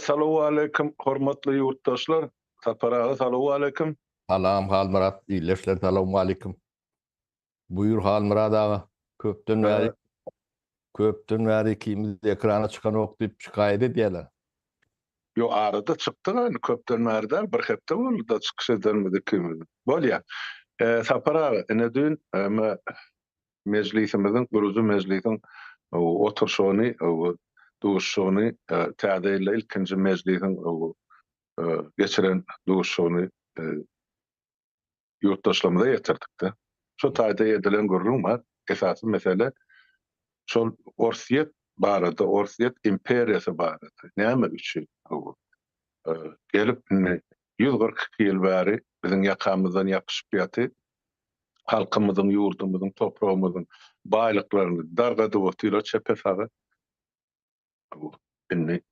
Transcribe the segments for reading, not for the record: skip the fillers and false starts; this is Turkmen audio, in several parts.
Salowaleýkim hormatly ýurtdaşlar. Sapar aga salowaleýkim. Salam Halmyrat ildeşler salowmaleýkim. Buýur Halmyrat aga köpden bäri köpden bäri ikimiz ekrana çykanok diýip şikaýat edýärler. Ýok arada çykdyk indi köpden bäri däl bir hepde boldy-da çykyş edenimiz ikimiz. Bolýa. Sapar aga ine düýn Mejlisimiziň, gurujy mejlisiň oturyşygyny, duşuşygyny, täze ýylda ilkinji mejlisiň geçiren duşuşygyny ýurtdaşlarymyza ýetirdik-de. Şo taýda edilen gürrüň bar. Esasy mesele şol Orsýet barada, Orsýet imperiýasy barada. Näme üçin gelip indi 142 ýyl bäri biziň ýakamyzdan ýapyşyp ýaty. Halkymyzyň, ýurdumyzyň, topragymyzyň baýlyklaryny dargadyp otyrlar çepe-saga. Indi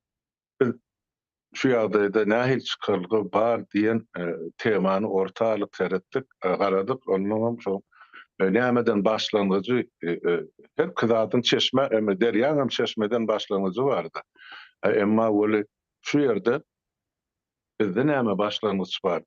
biz şu ýagdaýda nähili çykalga bar diýen temany orta alyp seretdik, garadyk. Onnoňam şo nämeden başlangyjy, herki zadyň çeşme, derýaňam çeşmeden başlangyjy bar-da. Emma weli şu ýerde Bizde näme başlangyç bar?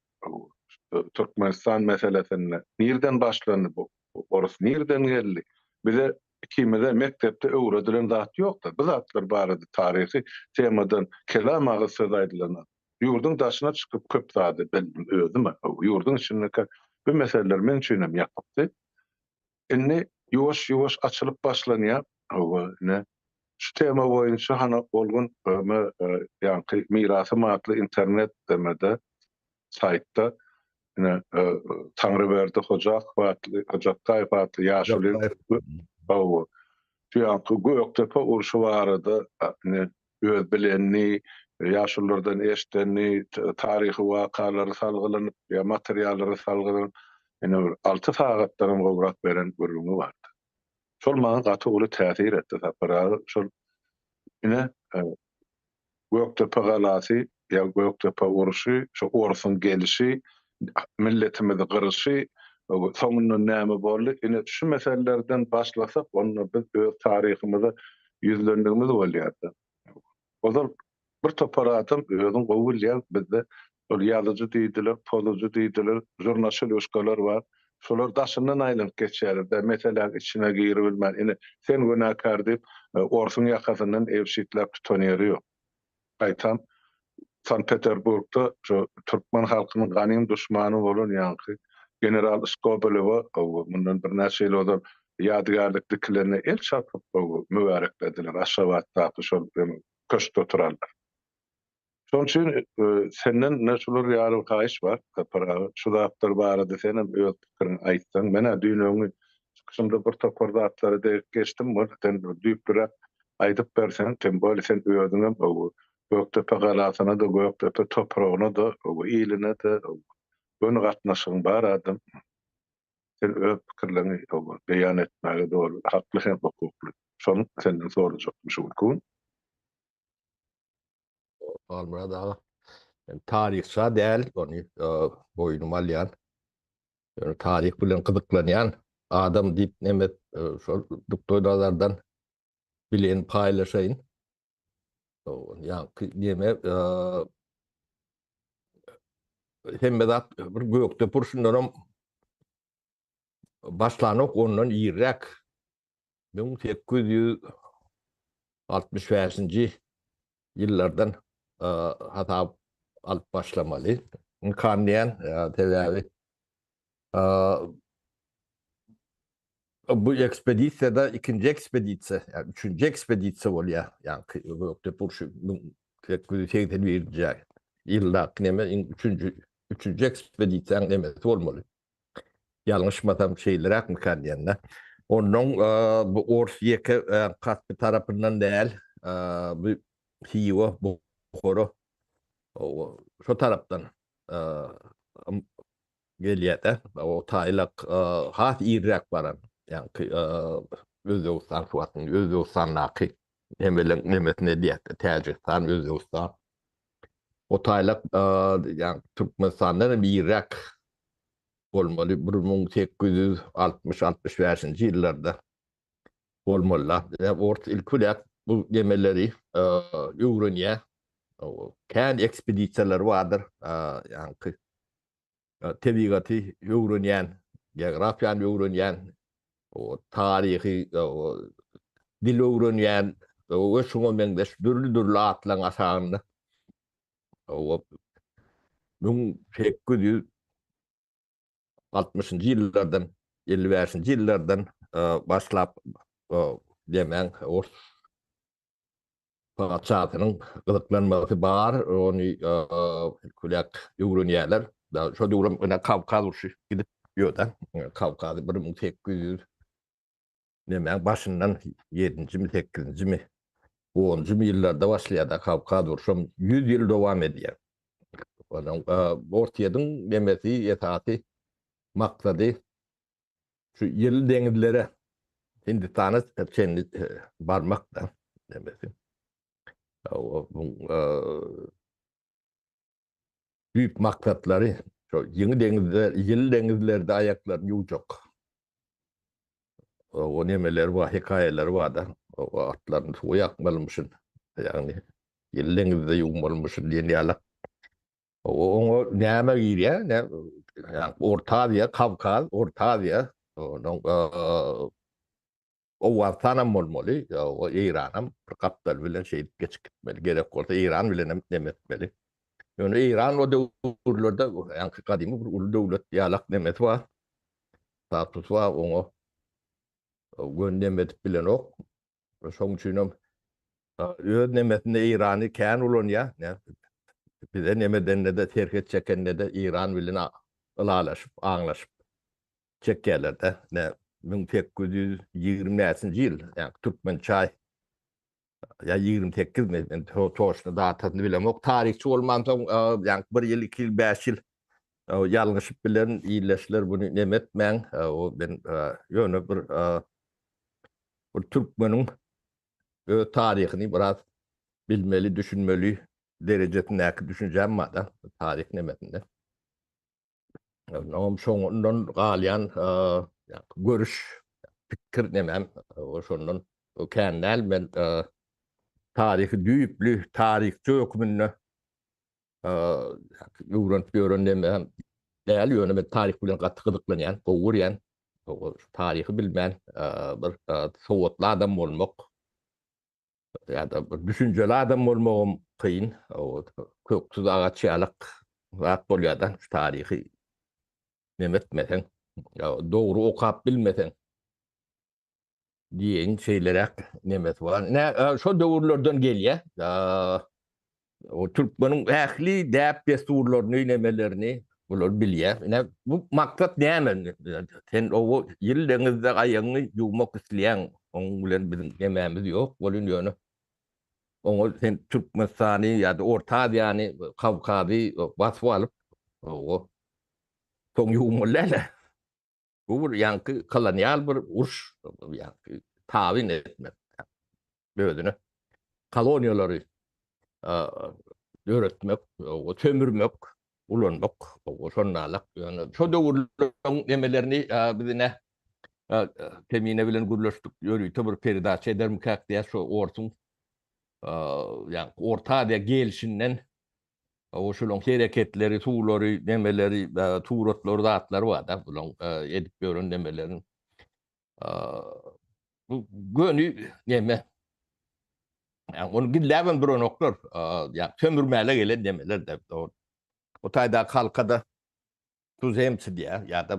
Türkmenistan meselesinde nirden başlandy bu? Orus nirden geldi? Bize ikimize mekdepde öwredilen zat ýok-da. Bu zatlar barada taryhy temadan kelam agyz söz aýdylanok. Ýurduň daşyna çykyp köp zady bildim özüm-ä. Ýurduň içindeki bu meseleler meň üçinem ýapykdy. Indi ýuwaş-ýuwaş açylyp başlanýar. Hawa, ine, şu tema boýunça hany ol gün ýaňky Mirasym atly internet demede, saýtda ine Taňryberdi Hojakow atly, Hojakgaýew atly ýaşuly hawa, şu ýaňky Gökdepe urşy barada ine öz bilenini, ýaşululardan eşidenini, taryhy wakalara salgylanyp ýa materiallara salgylanyp ine bir alty sagatdanam gowrak beren gürrüňi bardy. Şol maňa gaty uly täsir etdi Sapar aga. Şol ine Gökdepe galasy ýa Gökdepe urşy, şu orsuň gelişi, milletimizi gyryşy, soňundan näme boldy? Ine şu meselelerden başlasak, onda biz öz taryhymyza ýüzlendigimiz bolýar-da. Ozal bir topar adam, özüň gowy bilýäň, bizde şol ýazyjy diýdiler, pozujy diýdiler, žurnaçylýuşkalar bar. Şolar daşyndan aýlanyp geçýärler-de, meseläň içine giribilmän, ine, sen günäkär diýip, orsuň ýakasyndan ebşitläp tutan ýeri ýok. Gaýtam, Sankt-Peterburgda şu türkmen halkynyň ganym duşmany bolan ýaňky general Skobelewa mundan birnäçe ýyl ozal ýadygärlik dikilende el çarpyp mübäreklediler Aşgabatdaky şol köşkde oturanlar. Şonuň üçin senden ine şular ýaly bir haýyş bar, Sapar aga, şu zatlar barada senem öz pikiriňi aýtsaň. Men-ä düýn öňňi çykyşymda bir topar zatlara degip geçdim, ol sen düýplüräk aýdyp berseň, tem bolýa sen özüňem Gökdepe galasyna-da, Gökdepe topragyna-da, iline-de göni gatnaşygyň bar adam. Sen öz pikirleriňi beýan etmäge doly hakly hem hukukly. Şony senden sorajakdym şu günki gün. Halmyrat aga, men taryhça däl, ony boýnuma alýan. Ýöne taryh bilen gyzyklanýan adam diýip neme şol nukdaý nazardan bilen paýlaşaýyn. Ýaňky neme hemme zat bir gökde purşundanam başlanok ondan irräk 1865-nji ýyllardan hasap alyp başlamaly. Ynkan diýen, sebäbi bu ekspedisiýada ikinji ekspedisiýa, ýa üçünji ekspedisiýa bolýar. Ýaňky Gökdepe urşy 1881-nji ýyldaky neme iň üçünji üçünji ekspedisiýanyň nemesi bolmaly. Ýalňyşmasam şeýleräkmikä diýende. Onnoň bu ors ýeke Kaspi tarapyndan däl, bu Hywa, Buhara şo tarapdan gelýär-de. O taýlak has irräk baran, ýaňky Özbegistan şu wagt Özbegistandaky nemeleň nemesini edýär-de, Täjigistan, Özbegistan. O taýlak ýaňky Türkmenistandan hem irräk bolmaly, 1860, 65-nji ýyllarda bolmaly-da. Ors ilki bilen bu nemeleri öwrenýär. Kän ekspedisiýalary bardyr. Ýaňky tebigaty öwrenýän, geografiýany öwrenýän, taryhy, dil öwrenýän we şuňa meňzeş dürli-dürli atlaryň aşagynda 1860-njy ýyllardan, 55-nji ýyllardan başlap diýmäň, ors patyşasynyň gyzyklanmasy bar, ony külek öwrenýärler. Şo döwrem ine Kawkaz urşy gidip ýördi. Kawkazy 1800 nemäň başyndan ýedinjimi, sekizinjimi, onunjymy ýyllarda başlaýar-da Kawkaz urşam 100 ýyl dowam edýär. Onuň Orsýetiň nemesi esasy maksady şu ýyly deňizlere Hindistana çenli barmak da demesi. Düýp maksatlary şu ýyly deňizler, ýyly deňizlerde aýaklaryny ýuwjak. O nemeler bar, hekaýalar bar da. O atlaryny suwa ýakmalymyşyn. Ýagny ýyly deňizde ýuwmalymyşyn diýen ýaly. Oňa näme girýär? Ýagny Orta Aziýa, Kawkaz, Orta Aziýa, onuň Owganystanam bolmaly, Eýranam bir gapdal bilen şeýdip geçip gitmeli. Gerek bolsa Eýran bilen hem neme etmeli. Ýöne Eýran o döwürlerde ýaňky gadymy bir uly döwlet ýalak nemesi bar. Statusy bar, oňa göni neme edip bilenok. Şonuň üçinem öz nemesinde Eýrany kän ulanýar. Bize neme edende-de, serhet çekende-de Eýran bilen ylalaşyp, aňlaşyp çekýärler-de. Ine, 1820 näçinji ýyl, ýagny Türkmençaý ýa 28-mi, men toçny datasyny bilemok. Taryhçy bolmansoň, ýagny bir ýyl, iki ýyl, bäş ýyl ýalňyşyp bilerin, ildeşler buny neme etmäň. O men ýöne bir bir türkmeniň öz taryhyny biraz bilmeli, düşünmeli derejesindäki düşünjäm bar-da, taryh nemesinde. Onam şoňundan galýan görüş, pikir nemem, şondan kän däl. Men taryhy düýpli taryhçy hökmünde öwrenip ýören nemem däl, ýöne men taryh bilen gaty gyzyklanýan, gowy görýän. Taryhy bilmän bir sowatly adam bolmak ýa-da bir düşünjeli adam bolmagam kyn. Köksüz agaç ýalyk zat bolýar-da, şu taryhy neme etmeseň, dogry okap bilmeseň diýeýin şeýleräk nemesi bar. Ine, şo döwürlerden gelýär. O türkmeniň ähli däp-dessurlaryny, nemelerini bular bilýär. Ine, bu maksat näme? Sen o ýyl deňizde aýagyňy ýuwmak isleýäň, onuň bilen biziň nemämiz ýok welin ýöne oňa sen Türkmenistany ýa-da Orta Aziýany, Kawkazy basyp alyp, o soň ýuwmaly däl-ä. Bu bir ýaňky kolonial bir uruş, ýaňky tabyn etmek. Özüne koloniýalary döretmek, sömürmek, ulanmak, şonalak. Ýöne şo döwürleriň nemelerini biz ine Kemine bilen gürleşdik, ýörite bir peredaça edermikäk diýýär şo orsuň ýaňky Orta Aziýa gelşinden O şulaň hereketleri, suwlary, nemeleri, suratlary, zatlary bar-da, bulaň edip ýören nemelerini. Bu göni neme. Ýa ony gizläbem duranoklar. Ýa sömürmäle gelen nemeler-de. O taýdaky halka-da tuzemci diýýär, ýa-da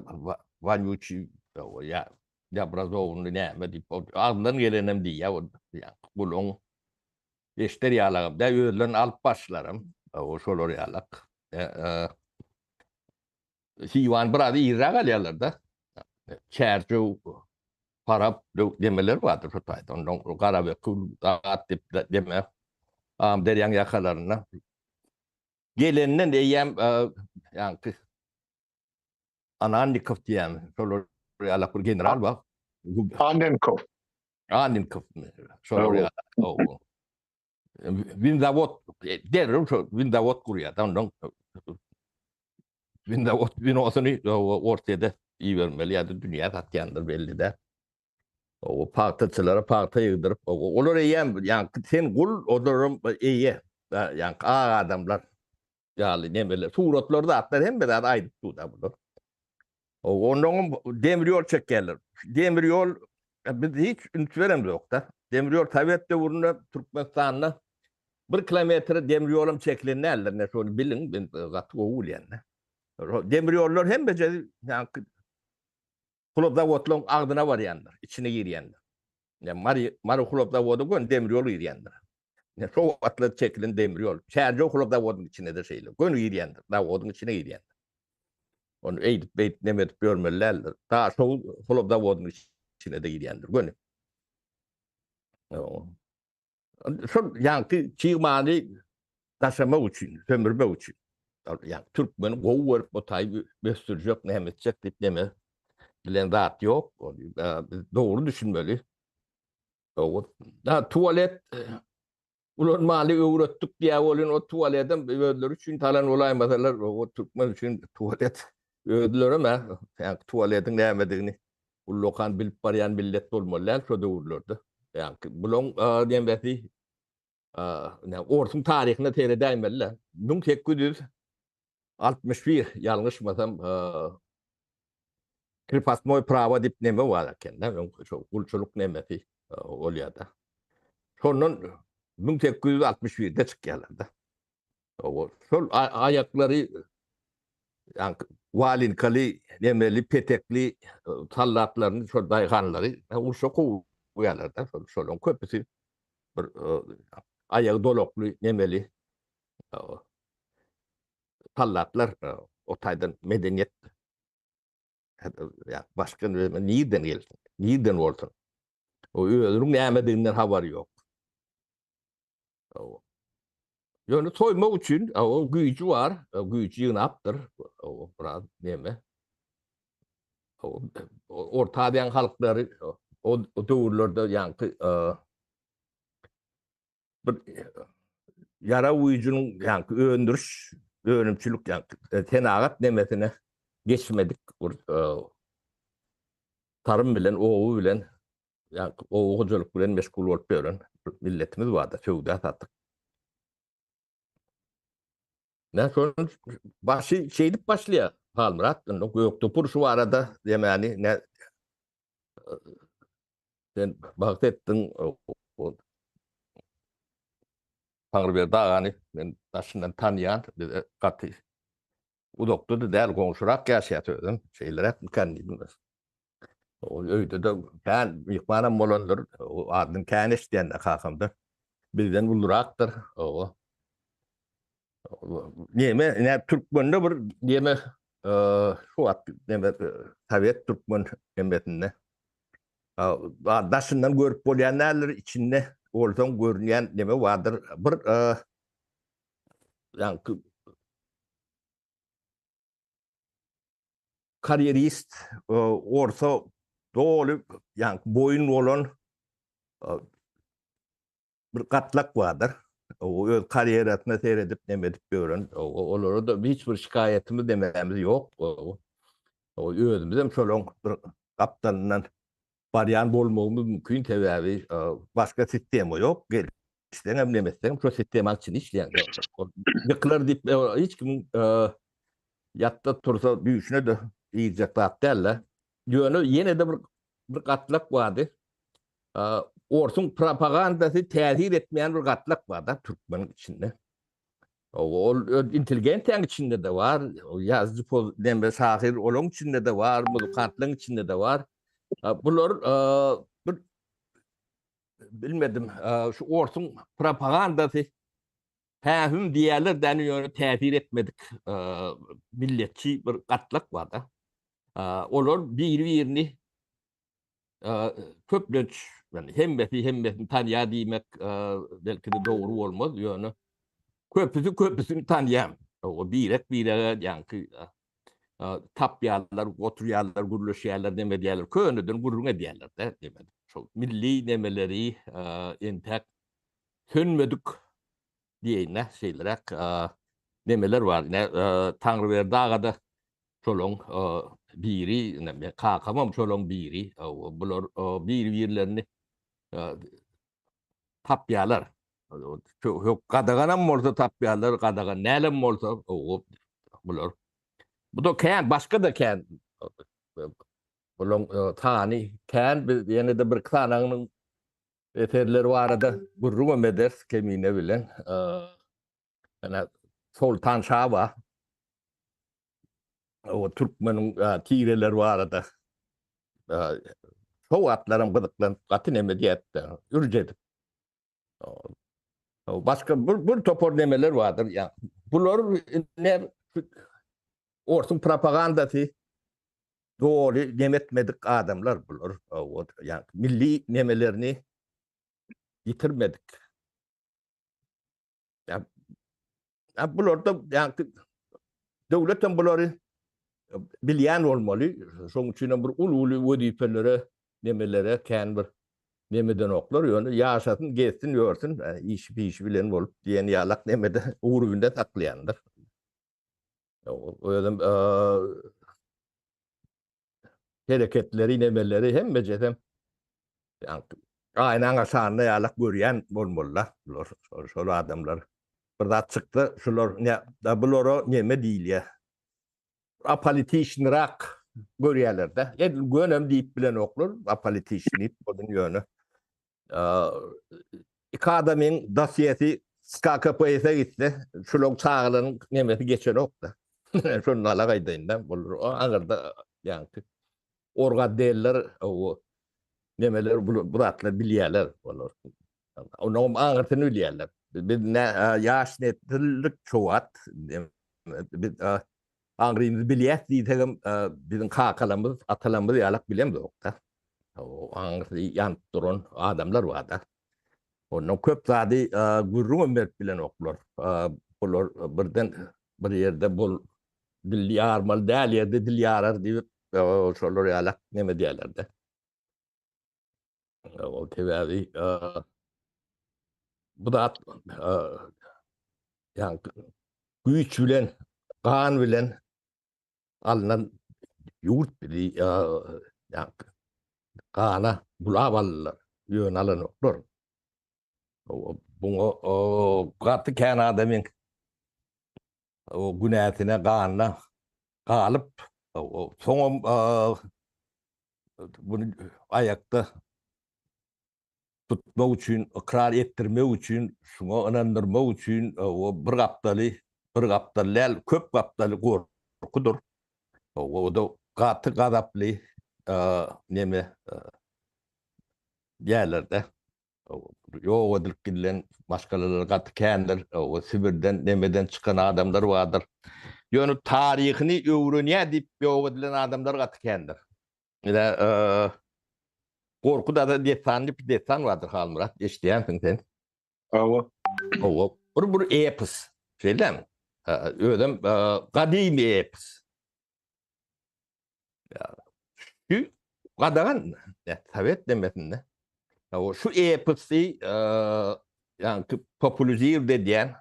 wanýuçi, ýa neobrazownyý näme diýip, agzyndan gelenem diýýär, ýa guluň Eşder ýalagam dä özlerini alyp baryşlaram o şolar ýalak. Hiwany biraz irräk alýarlar-da. Çärjew, Farap demeler bardyr şo taýda. Ondan Garabekul zat diýip deme. Amyderýaň ýakalarynda. Gelenden eýýäm ýaňky Anannikow diýýän şolar ýalak bir general bar. Annenkow. Anninkow şolar ýaly. Windawod derrew şo windawod gurýar. Ondan windawod winosyny Orsýede ibermeli ýa-da dünýä satýandyr belli däl. O pagtaçylara pagta ýygdyryp, olar eýýäm ýaňky sen gul, olaram eýe. Ýaňky ak adamlar ýaly nemeler, suratlar zatlar hemme zat aýdyp dur-da bular. Onnoňam demir ýol çekýärler. Demir ýol biz hiç üns beremzok-da. Demir ýol sowet döwründe Türkmenistanda bir kilometre demir ýolam çekilen däldir. Ne şony biliň, men gaty gowy bilýän-de. Demir ýollar hemmejesi ýaňky hlopzawodlaryň agzyna barýandyr, içine girýändir. Ýa Mary Mary hlopzawody göni demir ýol girýändir. Ýa şo wagtlar çekilen demir ýol. Çärjew hlopzawodyň içine-de şeýle. Göni girýändir, zawodyň içine girýändir. Ony eýdip beýdip neme edip ýörmeli däldir. Daşoguz hlopzawodyň içine-de girýändir göni. Şol ýaňky çig maly daşamak üçin, sömürmek üçin. Ýa türkmeni gowy görüp bu taýy ösdürjek, näme etjek diýip neme bilen zat ýok. Biz dogry düşünmeli. Da tualet ulanmaly öwretdik diýä bolýan o tualedem özleri üçin talan bolaýmasalar, o türkmen üçin tualet özlerem hä, tualetiň nämedigini ullakan bilip barýan millet bolmaly däl şo döwürlerde. Ýa bulaň nemesi orsuň taryhyna seredäýmeli-de. 1861 ýalňyşmasam krepostnoý prawa diýip neme bar eken-de, öň şo gulçulyk nemesi bolýar-da. Şondan 1861-de çykýarlar-da. Şol aýaklary walinkaly, nemeli, petekli soldatlaryny, şol daýhanlary urşa kowýarlar-da. Şolaryň köpüsi bir aýagy dolakly, nemeli soldatlar o taýdan medeniýet başga nirden gelsin, nirden bolsun. O özüniň nämediginden habary ýok. Ýöne soýmak üçin o güýji bar, güýji ýygnapdyr. O biraz neme. Orta Aziýanyň halklary o döwürlerde ýaňky bir ýarag güýjüniň ýaňky öndüriş, önümçilik ýaňky senagat nemesine geçmedik bir tarym bilen, oba bilen Ýa oba hojalyk bilen meşgul bolup ýören milletimiz barda, söwda satyk. Näme şonuň başy şeýdip başlaýar. Halmyrat indi Gökdepur şu barada diýmäni ne sen bagt etdiň Taňryberdi agany men daşyndan tanýan, bize gaty uzakda-da däl, goňşurak ýaşaýar özem. Şeýleräkmikan diýdim. Ol öýde-de kän myhmanam bolandyr. O adyny kän eşidýän-de kakamdan. Bizden ulurakdyr. Owa. Neme, ne türkmende bir neme şu wagt neme sowet türkmen nemesinde daşyndan görüp bolýan däldir, içinde bolsaň görünýän neme bardyr. Bir ýaňky karýerist, orsa doly ýaňky boýun bolan bir gatlak bardyr. O öz karýerasyna seredip neme edip ýören. Olara-da hiç bir şikaýatymyz nemämiz ýok. O özümizem şolaň bir gapdalyndan barýan bolmagymyz mümkin, sebäbi başga sistema ýok. Gel isleňem neme etseňem şo sistemanyň içinde işleýäň. Ýykylar diýip hiç kimiň ýatda tursa düýşüne-de girjek zat däl-de. Ýöne ýene-de bir bir gatlak bardy. Orsuň propagandasy täsir etmeýän bir gatlak bar-da türkmeniň içinde. Ol intelligensiýanyň içinde-de bar, ýazyjy, neme, şahyr olaryň içinde-de bar, muzykantlaryň içinde-de bar. Bular bir bilmedim, şu orsuň propagandasy hähüm diýerler däni ýöne täsir etmedik milletçi bir gatlak bar-da. Olar biri-birini köplenç yani hemmesi hemmesini tanýar diýmek belki-de dogry bolmaz, ýöne köpüsi köpüsini tanýar. O birek birege ýaňky tapýarlar, oturýarlar, gürleşýärler, neme edýärler, köneden gürrüň edýärler-de, demek. Şol milli nemeleri entäk sönmedik diýeýin-dä, şeýleräk nemeler bar. Ine, Taňryberdi aga-da şolaň biri, ine, men kakamam şolaň biri. Bular biri-birlerini tapýarlar. Gadaganam bolsa tapýarlar, gadagan dälem bolsa, bular. Bu da kän, başga-da kän. Bularyň sany kän, biz ýene-de bir sanagynyň eserleri barada gürrüňem ederis Kemine bilen. Ýöne Soltan şa bar. O türkmeniň tireleri barada şo wagtlaram gyzyklanyp gaty neme diýäpdi, ürç edip. Başga bir, bir topar nemeler bardyr. Ya, bular ne orsuň propagandasy doly nemetmedik adamlar bular. Ya, milli nemelerini yitirmedik. Ya, ya bular da yani döwlet hem bulary bilýän bolmaly. Şonuň üçin hem bir uly-uly wezipelere, nemelere kän bir nemedenoklar. Ýöne ýaşasyn, gezsin, ýörsün, işi pişi bilen bolup diýen ýalak nemede ugrubynda saklaýandyr. Özüm hereketleri, nemeleri hemmejesem aýnaň aşagynda ýalak görýän bolmalylar bular, şol adamlar. Bir zat çyksa, şular ne, bulara neme diýilýär? Apolitiçnyrak görýärler-de. Edil gönem diýip bilenoklar, apolitiçny diýip bolun ýöne. Iki adamyň dosýesi SKKPS-e gitse, şulaň çagalaryň nemesi geçenok-da. Şonda alak aýdaýyn-da, bular o aňyrda ýaňky orgadeller, o nemeler bu zatlar bilýärler olar. Onuň aňyrsyny bilýärler. Biz ne ýaş nesillik çowat biz aňrymyzy bilýäs diýsegem biziň kakalarymyz, atalarymyz ýalak bilemzok-da. O aňyrsy ýanyp duran adamlar bar-da. Ondan köp zady gürrüňem berip bilenoklar. Bular birden bir ýerde bol dil ýarmaly däl ýerde dil ýarar diýip, şolar ýalak neme diýerler-de. O sebäbi bu zat ýa güýç bilen, gan bilen alnan ýurt bizi ýa gana bulap aldylar. Ýöne alanoklar. Buňa gaty kän adamyň o günäsine ganyna galyp, soňam bunu aýakda tutmak üçin, ykrar etdirmek üçin, şuňa ynandyrmak üçin o bir gapdaly, bir gapdal däl, köp gapdaly gorkudyr. O da gaty gazaply neme diýerler-de. Ýok edilip gidilen maşgalalar gaty kändir. O Sibirden, nemeden çykan adamlar bardyr. Ýöne taryhyny öwrenýär diýip ýok edilen adamlar gaty kändir. Ine, Gorkut ata dessany diýip bir dessan bardyr Halmyrat, eşidýänsiň sen. Hawa. Hawa, bir bir epos. Şeýdämi? Özem gadymy epos. Şu gadagan sowet demesinde. Şu eposy ýa populizir edýän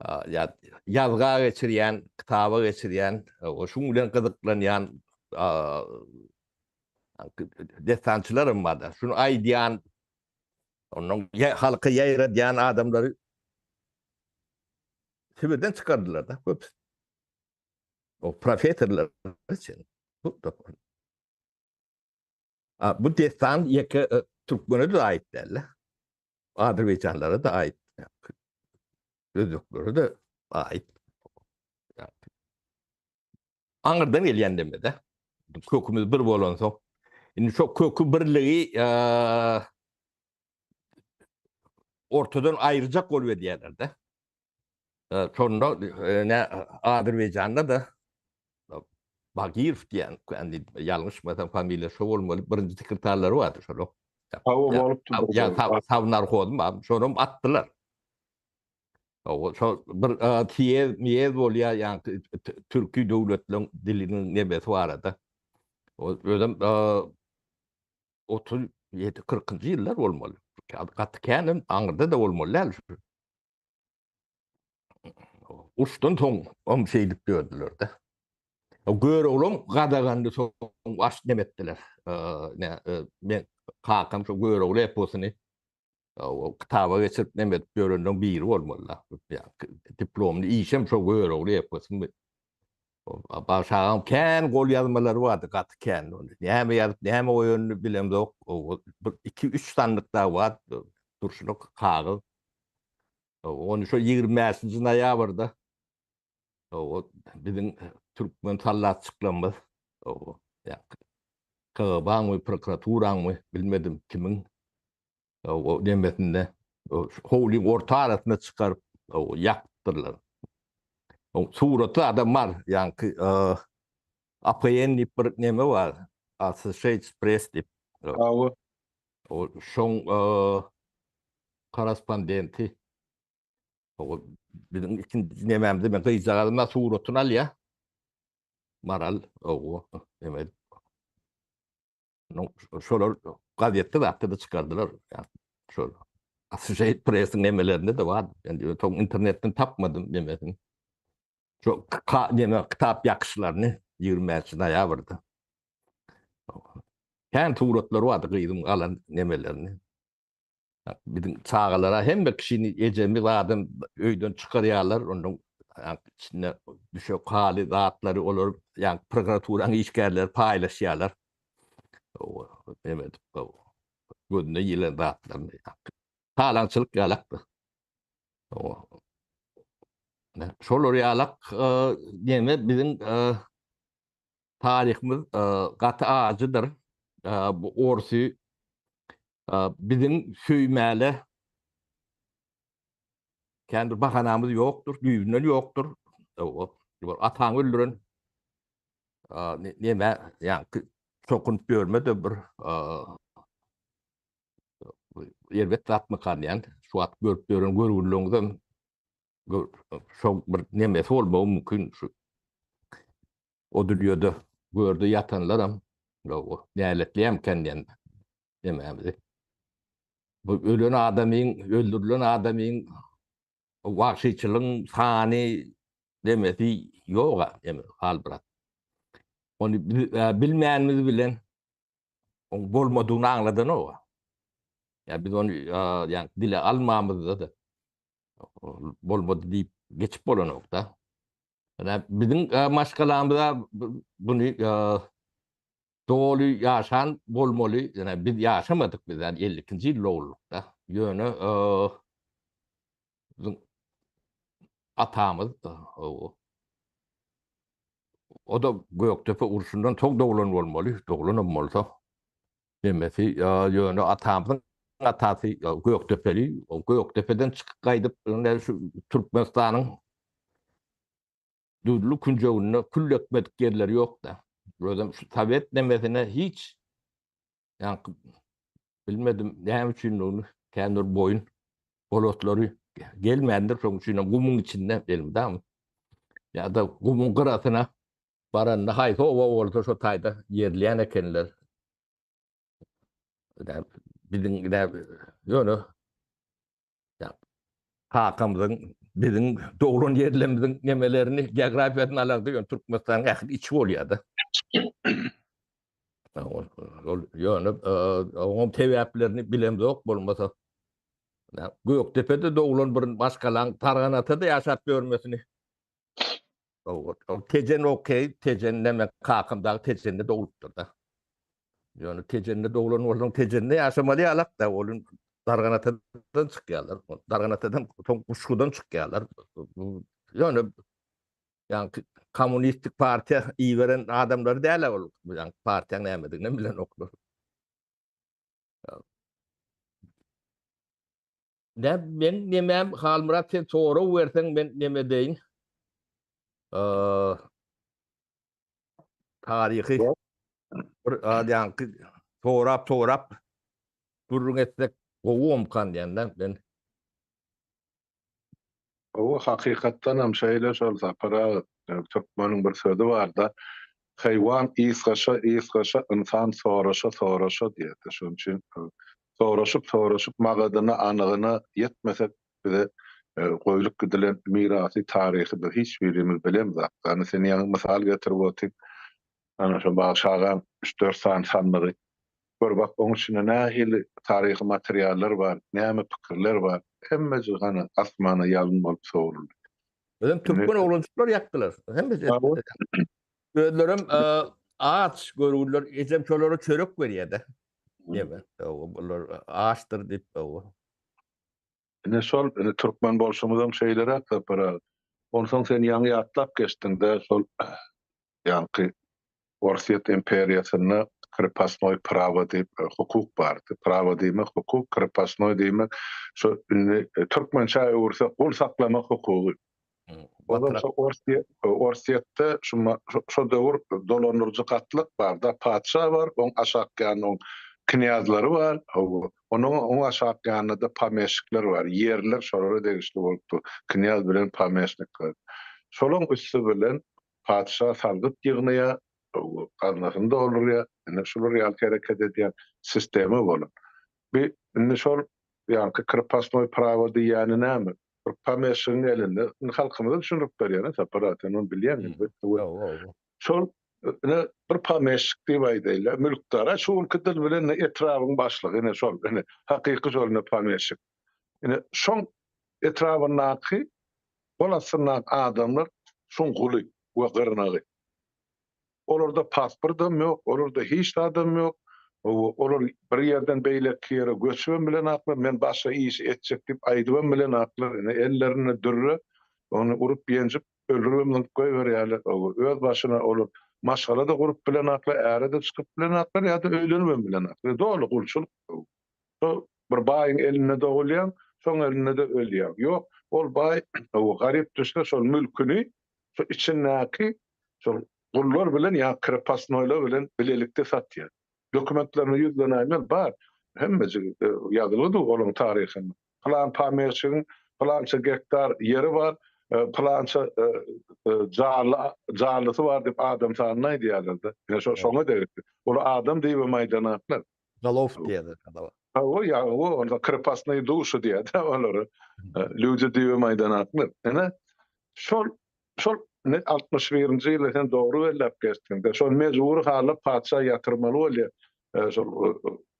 ýa ýazga geçirýän, kitaba geçirýän, şuň bilen gyzyklanýan dessançylar hem bardyr. Şuny aýdýan, ondan halka ýaýradýan adamlary Sibirden çykardylar-da köpüsi. O professorlar üçin. Bu dessan ýeke e, türkmene de ait däl. Azerbaýjanlara da ait. Özbeklere de ait. Aňyrdan gelýän demede. Kökümüz bir bolansoň. Indi şo kökü birligi e, ortadan aýyrjak bolup edýärler-de. Şonda ne Azerbaýjanda da Bagirow diýen, indi ýalňyşmasam familiýa şo bolmaly, birinji sekretarlary bardy şol. Hawa bolupdy. Ýa Sawnarhozmy, şonam atdylar. Şo bir tiýez, miýez bolýar, ýa türki döwletleriň diliniň nemesi barada. Özem 37 40-njy ýyllar bolmaly. Gaty kän aňyrda-da bolmaly däl şu. Uruşdan soň hem şeýdip ýördüler-de. Göroglam gadagandy soň aş neme etdiler. Ne, men kakam şu Görogly eposyny. O kitaba geçirip neme edip ýörenleriň biri bolmaly. Diplomly işem şo Görogly eposyny. Bagşy agaň kän gol ýazmalary bardy, gaty kän. Näme ýazyp, näme goýanyny bilemzok. Bir 2-3 sandyk dagy bar, durşuna kagyz. Ony şo 25-nji noýabrda biziň türkmen sallatçyklarymyz KGB-nyňmy, prokuraturaňmy, bilmedim kimiň o nemesinde howlyň orta arasyna çykaryp ýakypdyrlar. Suraty adam bar, ýaňky APN diýip bir neme bar, Associated Press diýip. Hawa. O şoň korrespondenti. O biziň ikinji nemämizde men gyzjagazyma suratyny alýar. Maral, o neme Şolar gazetde zatda da çykardylar. Şol Associated Press-iň nemelerinde de bar. Men soň internetden tapmadym nemesini. Şu neme kitap ýakyşlaryny 25 noýabrda. Kän suratlary bardy gyzym alan nemelerini. Biziň çagalara hemme kişini ejemi zadyny öýden çykarýarlar, ondan içinde düşek haly zatlary olar ýa prokuraturanyň işgärleri paýlaşýarlar. Neme edip gözüne ýelen zatlaryny. Talaňçylyk ýalakdy. Şolar ýalak neme biziň Taryhymyz gaty ajydyr. Bu orsy biziň söýmäle kän bir bahanamyz ýokdur, düýbünden ýokdur. Ataňy öldüren neme, ýaňky çokunyp ýörme-de bir erbet zatmykan diýen. Şu wagt görüp ýören görgüliňizem şo bir nemesi bolmagy mümkin şu o dünýede görde ýatanlaram näletleýärmikä diýen nemämizi. Bu ölen adamyň, öldürilen adamyň wagşyçylygyň sany demesi ýok-a, Halmyrat. Ony bilmänimiz bilen oň bolmadygyny aňladanok-a. Ýa biz ony ýa dile almamyzda-da bolmady diýip geçip bolanok-da. Ýa biziň maşgalamyza buny doly ýaşan bolmaly. Ýa biz ýaşamadyk biz ýa 52-nji ýyl dogrulyk-da. Ýöne biziň atamyz o-da Gökdepe urşundan soň doglan bolmaly, doglanam bolsa. Nemesi, ýöne atamyzyň atasy Gökdepeli, o Gökdepeden çykyp gaýdyp, ine şu Türkmenistanyň dürli künjeginde kül ekmedik ýerleri ýok-da. Özem şu sowet nemesine hiç ýaňky bilmedim näme üçindigini kän bir boýun bolaslary gelmändir, şonuň üçinem gumuň içinde elmydama ýa-da gumuň gyrasyna Baranda haýsy oba bolsa şo taýda ýerleýän ekenler. Biziň ýöne kakamyzyň biziň doglan ýerlerimiziň nemelerini geografiýasyny alardy ýöne Türkmenistanyň ähli içi bolýar-da. Ol ýöne oňam sebäplerini bilemzok bolmasa. Gökdepede doglan bir maşgalaň Targanatada ýaşap ýörmesini Tejen okey, Tejende men kakam dagy Tejende doglupdyr-da. Ýöne Tejende doglan bolsaň Tejende ýaşamaly ýalak-da, ol Darganatadan çykýarlar. Darganatadan soň Guşgudan çykýarlar. Ýöne ýaňky kommunistik partiýa iberen adamlary däl ol. Ýaňky partiýaň nämedigini bilenoklar. Ne men nemem Halmyrat sen sorag berseň men neme deýin. Taryhy bir ýaňky sorap sorap gürrüň etsek gowy bomkan diýende men. Gowy hakykatdan hem şeýle şol Sapar aga türkmeniň bir sözi barda haýwan ysgaşa ysgaşa ynsan soraşa soraşa diýerdi şonuň üçin soraşyp soraşyp magadyna anygyna ýetmesek bize goýlup gidilen mirasy taryhy biz hiç birimiz bilemzok ýagny sen ýaňy mysal getirip otyň ana şo Bagşy agaň üç dört sany sandygy. Gör bak oň içinde nähili taryhy materiallar bar, näme pikirler bar, hemmejigi hany asmana ýalyn bolup sowruldy. Özem türkmen oglanjyklar ýakdylar. Hemmesi. Özlerem aç görgüliler, ejem şolara çörek berýär-de. Ýeme, bular açdyr diýip. Ine şol, ine türkmen bolşumyzam şeýleräk Sapar aga. Onsoň sen ýaňy ýatlap geçdiň-de, şol ýaňky Orsýet imperiýasynda krepostnoý prawo diýip hukuk bardy. Prawo diýmek hukuk, krepostnoý diýmek şo indi türkmençä öwürsek gul saklamak hukugy. Ozal şo Orsýetde şu şo döwür dolandyryjy gatlyk bar-da, patyşa bar, oň aşak ýanynda oň knýazlary bar, hawa, onuň oň aşak ýanynda-da pomeşikler bar, ýerler şolara degişli bolup dur, knýaz bilen pomeşnikler. Şolaň üsti bilen patyşa salgyt ýygnaýar, gaznasyny doldurýar, ine şular ýaly hereket edýän sistema bolan. Bi indi şol ýaňky krepostnoý prawo diýýäni näme? Bir pomeşigiň elinde, indi halkymyza düşündirip berýän, Sapar aga, sen ony bilýäň elbetde. Şol ine bir pomeşik diýip aýdaýly, mülkdar, şu günki dil bilen etrabyň başlygy, ine şol, ine hakyky şol ine pomeşik. Ine şoň etrabyndaky gol astyndaky adamlar şoň guly we gyrnagy. Olarda pasportam ýok, olarda hiç zadam ýok. Olar bir ýerden beýleki ýere göçübem bilenaklar, men başga iş etjek diýip aýdybam bilenaklar. Ine ellerinde dürre, ony urup-ýenjip, öldüribem zyňyp goýberýärler. Öz başyna olar maşgala-da gurup bilenaklar, äre-de çykyp bilenaklar ýa-da öýlenibem bilenaklar. Doly gulçulyk. Şo bir baýyň elinde dogulýaň, şoň elinde-de ölýäň. Ýok, ol baý garyp düşse şol mülküni şo içindäki şol gullar bilen ýa krepostnoýlar bilen bilelikde satýar. Dokumentlerine ýüzlenäýmez bar. Hemmejigi ýazylgydy olaň taryhynda. Pylan pomeşigiň pylança gektar ýeri bar, pylança janly janlysy bar diýip adam sanyny aýdýarlar-da. Ine şo şoňa degişli. Ol adam diýibem aýdanaklar. Golow diýýärler adama. Hawa, ýa hawa, onda krepostnyý duşy diýýär-de olara. Lýudi diýibem aýdanaklar. Ine şol Şol ine 61-nji ýylda sen dogry belläp geçdiň-de, şol mejbury halda patyşa ýatyrmaly bolýar şol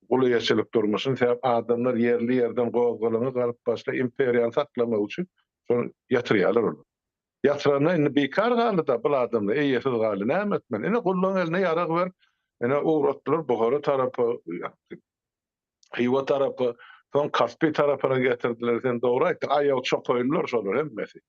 gul eýeçilik durmuşyny, sebäp adamlar ýerli-ýerden gozgalaňa galyp başlaýar, imperiýany saklamak üçin şony ýatyrýarlar olar. Ýatyranda indi bikar galdy-da bul adamlar, eýesiz galdy, näme etmeli? Ine gullaryň eline ýarag berip, ine ugratdylar Buhara tarapa, Hywa tarapa, soň Kaspi tarapyna getirdiler, sen dogry aýtdyň, aýagy çokaýlylar şolar hemmesi.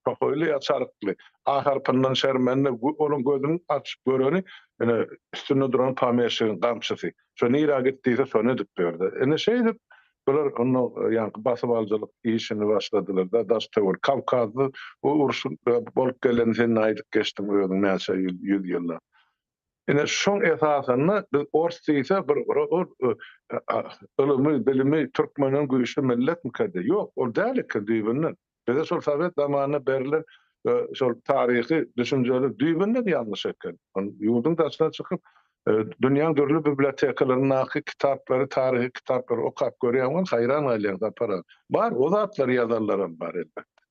Çokaýly ýa çarykly. A harpyndan şermende, onuň gözüniň açyp göreni, ine, üstünde duran pomeşigiň gamçysy. Şo nirä git diýse, şony edip berdi. Ine, şeýdip, bular onda ýaňky basybalyjylyk işini başladylar-da, daş-töwerek. Kawkazda bu urşuň bolup gelenini sen aýdyp geçdiň özüň näçe ýüz ýyllap. Ine, şoň esasynda biz ors diýse bir ylymy, bilimi türkmenden güýçli milletmikä diýip. Ýok, ol däl eken düýbünden. Bize şol sowet zamanynda berlen şol taryhy düşünjeler düýbünden ýalňyş eken. Ýurduň daşyna çykyp, dünýäň dürli bibliotekalaryndaky kitaplary, taryhy kitaplary okap görýäň welin haýran galýaň Sapar aga. Bar, o zatlary ýazanlaram bar elbetde.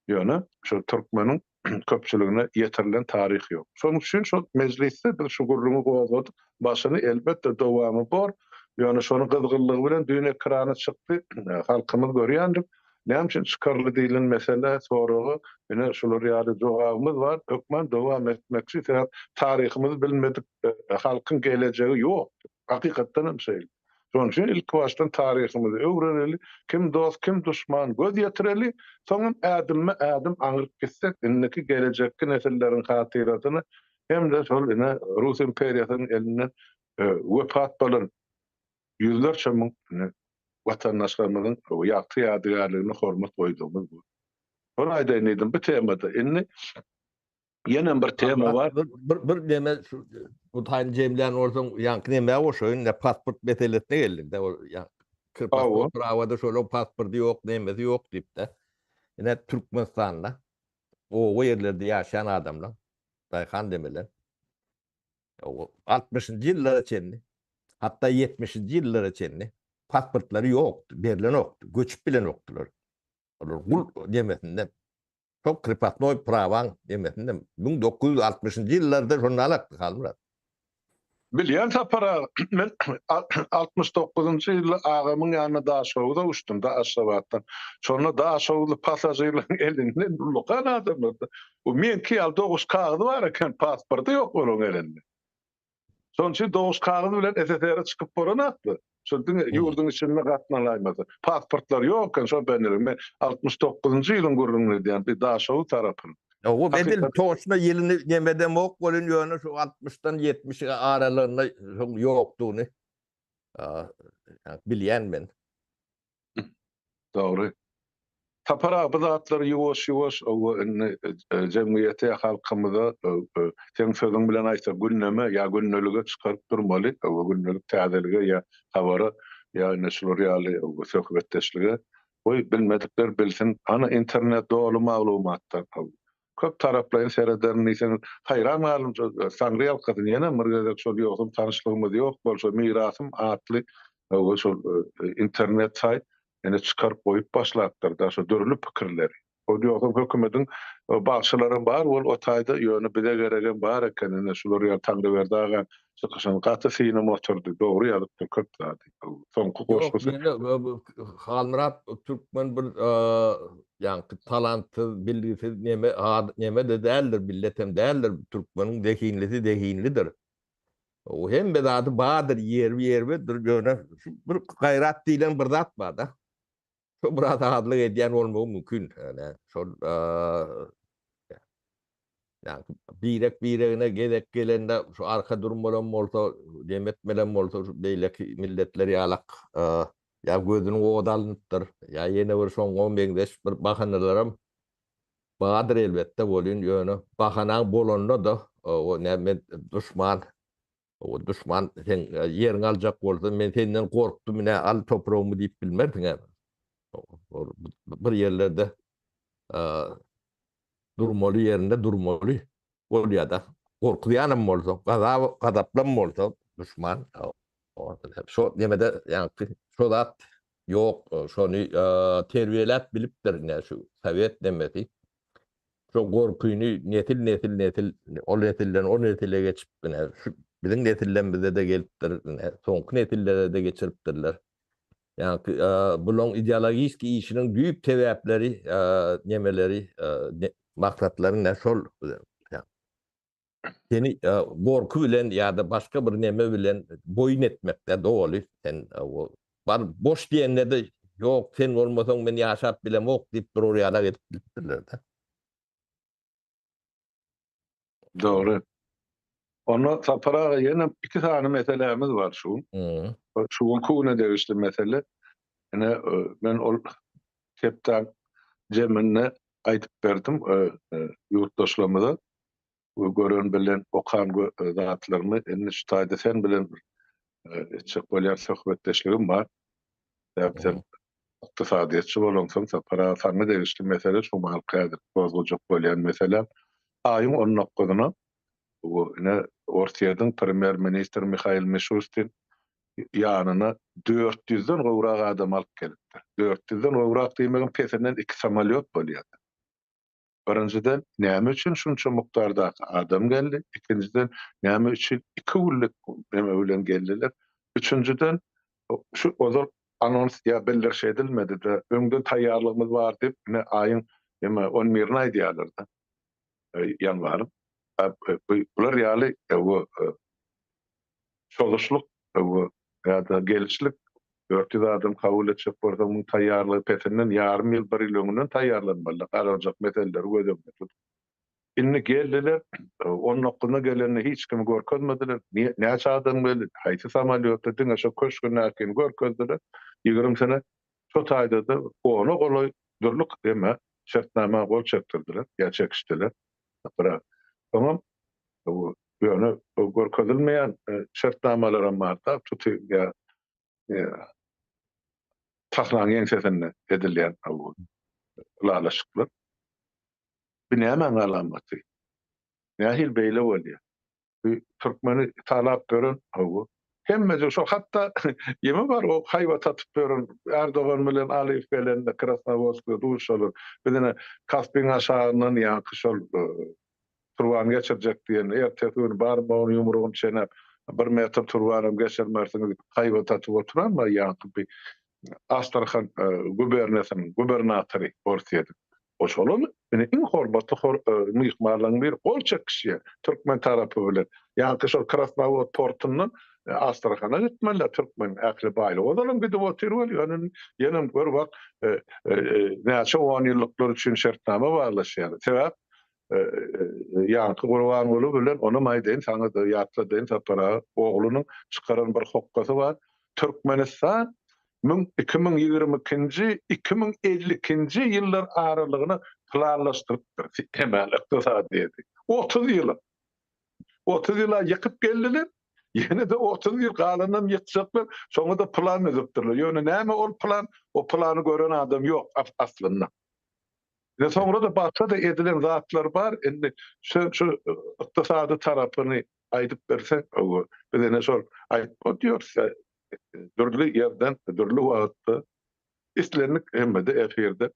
Ýöne şol türkmeniň köpçüligine ýetirilen taryh ýok. Şonuň üçin şol mejlisde biz şu gürrüňi gozgadyk. Başyny elbetde dowamy bor. Ýöne şonuň gyzgynlygy bilen düýn ekrana çykdy. Halkymyz görýändir. Näme üçin çykaryldy diýlen mesele, soraga ine şular ýaly jogabymyz bar. Hökman dowam etmekçi. Sebäp taryhymyzy bilmedik halkyň gelejegi ýok. Hakykatdan hem şeýle. Şonuň üçin ilkibaşdan taryhymyzy öwreneli, kim dost, kim duşman göz ýetireli, soňam ädimme-ädim aňryk gitsek, indiki gelejekki nesilleriň hatyrasyna hem-de şol ine Rus imperiýasynyň elinden wepat bolan ýüzlerçe müň ine watandaşlarymyzyň ýagty ýadygärligine hormat goýdugymyz bu. Şony aýdaýyn diýdim bu temada. Indi Ýenem bir tema bar. Bir bir bir neme şu bu taýyny jemlän bolsaň, ýaňky nämä goşaýyn, ne pasport meselesine geldiň-de, ol ýaňky pasport prawada şolaň pasporty ýok, nemesi ýok diýip-de. Ine Türkmenistanda oba ýerlerde ýaşaýan adamlar, daýhan demeler, altmyşynjy ýyllara çenli, hatda ýetmişinji ýyllara çenli pasportlary ýokdy, berlenokdy, göçüp bilenokdylar. Olar gul demesinde Şol krepostnoý prawaň demesinde 1960-njy ýyllarda şonda alakdy Halmyrat. Bilýän Sapar aga, men 69-njy ýylda agamyň ýanyna Daşhowuza uçdum-da Aşgabatdan. Şonda daşhowuzly passažirleriň elinde ullakan adamlarda bu meňki ýaly doguş kagyzy bar eken, pasporty ýok olaryň elinde. Şonuň üçin doguş kagyzy bilen SSR-e çykyp bolanakdy. Şol diňe ýurduň içinde gatnalaýmasa. Pasportlary ýok eken şol benleriň. Men 69-njy ýylyň gürrüňini edýän, bir Daşoguz tarapynyň. Ýok, edil toçna ýylyny nemedemok welin ýöne şu 60-dan 70 aralygynda şoň ýokdugyny bilýän men. Dogry. Sapar aga bu zatlary ýuwaş ýuwaş owa indi jemgyýete halkymyza seň sözüň bilen aýtsak gündeme ýa gündelige çykaryp durmaly owa gündelik täzelige ýa habara ýa ine şular ýaly owa söhbetdeşlige goý bilmedikler bilsin ana internet doly maglumatdan Köp taraplaýyn serederin diýseňiz, haýran galdym şo Taňry ýalkasyn ýenem bir gezek şol ýogsam tanyşlygymyz ýok bolsa Mirasym atly şol internet saýt ine çykaryp goýup başlapdyrda şo dürli pikirleri. Ol ýogsam hökümediň bagşylaram bar bol o taýda ýöne bize geregem bar eken ine şular ýaly Taňryberdi agaň çykyşyny gaty synym oturdy dogry ýazypdyr köp zady. Soňky goşgusy. Ýok Halmyrat Türkmen bir Ýaňky talantsyz, bilgisiz neme neme-de däldir, milletem däldir. Türkmeniň zehinlisi zehinlidir. O hemme zady bardyr, ýerbe-ýerbedir, ýöne şu bir gaýrat diýlen bir zat bar-da. Şo biraz azlyk edýän bolmagy mümkin. Ýöne şol ýaňky birek-biregine gezek gelende şu arka durmalam bolsa, dem etmelem bolsa şu beýleki milletler ýalak Ýa gözüniň ody alnypdyr, ýa ýene bir şoňa meňzeş bir bahanalaram bardyr elbetde welin, ýöne bahanaň bolanda-da, o näme men duşman, o duşman seň ýeriňi aljak bolsa, men senden gorkdum, ine al topragymy diýip bilmersiň-ä. Bir ýerlerde durmaly ýerinde durmaly bolýar-da. Gorkuzýanam bolsa, gazap, gazaplam bolsa duşman, Şo nemede ýaňky şo zat ýok, şony terbiýeläp bilipdir ine şu sowet nemesi. Şo gorkyny nesil nesil nesil ol nesilden o nesile geçip ine şu biziň nesillerimize-de gelipdir ine soňky nesillere-de geçiripdirler. Ýaňky bulaň ideologiski işiniň düýp sebäpleri nemeleri maksatlary ine şol. Seni gorky bilen ýa-da başga bir neme bilen boýun etmekde doly sen bar boş diýende-de ýok sen bolmasaň men ýaşap bilemok diýip durar ýalak edip bilipdirler-de. Dogry. Onda Sapar aga ýene iki sany meselämiz bar şu gün. Şu günki güne degişli mesele. Ine men ol hepdäň jeminde aýdyp berdim ýurtdaşlarymyza. Gören bilen okan zatlarymy indi şu taýda sen bilen bir etjek bolýan söhbetdeşligim bar. Sebäbi sen ykdysadyýetçi bolansoň Sapar aga saňa degişli mesele şu mahalky häzir gozgajak bolýan meselem. Aýyň on dokuzyna bu ine Orsýetiň premýer ministri Mihail Mişustin ýanyna dört ýüzden gowrak adam alyp gelipdir. Dört ýüzden gowrak diýmegim pesinden iki samolýot bolýar. Birinjiden, näme üçin şunça mukdardaky adam geldi? Ikinjiden, näme üçin iki günlük neme bilen geldiler? Üçünjiden, şu ozal anons ýa bildiriş edilmedi-de, öňden taýýarlygymyz bar diýip, ine aýyň neme on birini aýdýarlar-da, ýanwaryň. Bular ýaly bu Çozuşlyk ýa-da gelişlik 400 adam kabul etjek bolsaň, muň taýýarlygy pesinden ýarym ýyl, bir ýyl öňünden taýýarlanmaly, garaljak meseleleri göz öňünde tutup. Indi geldiler, on dokuzyna gelende hiç kimi görkezmediler, näçe adam geldi, haýsy samolýotda, diňe şo köşgündäkini görkezdiler, ýigrimisine. Şo taýda-da ona golaý dürli eme şertnama gol çekdirdiler ýa çekişdiler. Soňam Ýöne görkezilmeýän şertnamalaram bar-da, tuty ýa sahnanyň ýeňsesinde edilýän ylalaşyklar. Bu nämäň alamaty? Nähili beýle bolýar? Bu türkmeni talap ýören, hawa, hemmejik şo hatda ýeme bar, o haýbat atyp ýören Erdogan bilen Aliýew gelende Krasnowodskda duşalar. Biz ine Kaspiň aşagyndan ýaňky şol Turbany geçirjek diýende, ertesi güni barmagyny ýumrugyny çenäp, Bir metr turbanam geçirmersiňiz diýip haýbat atyp oturan bar ýaňky bi Astrahan guberniýasynyň gubernatory Orsýetiň. O şolam ine iň hormatly myhmanlaryň biri gol çekişýär türkmen tarapy bilen. Ýaňky şol Krasnowod portundan Astrahana gitmeliler türkmeniň ähli baýlygy. Ozalam gidip otyr weli ýöne indi ýenem gör bak näçe onýyllyklar üçin şertnama baglaşýar. Sebäp ýaňky Gurbanguly bilen onam aýdaýyn saňa-da ýatladaýyn Sapar aga oglunyň çykaran bir hokgasy bar. Türkmenistan müň 2022-nji, 2052-nji ýyllar aralygyna planlaşdyrypdyr emel ykdysadyýeti. 30 ýyla. 30 ýyla ýykyp geldiler. Ýene-de 30 ýyl galanam ýykjaklar. Şoňa-da plan düzüpdirler. Ýöne näme ol plan? O plany gören adam ýok aslynda. Ine soňra-da başga-da edilen zatlar bar. Indi şu şu ykdysady tarapyny aýdyp berseň, biz ine şol aýdyp otyrys. Dürli ýerden, dürli wagtda islendik hemmede efirde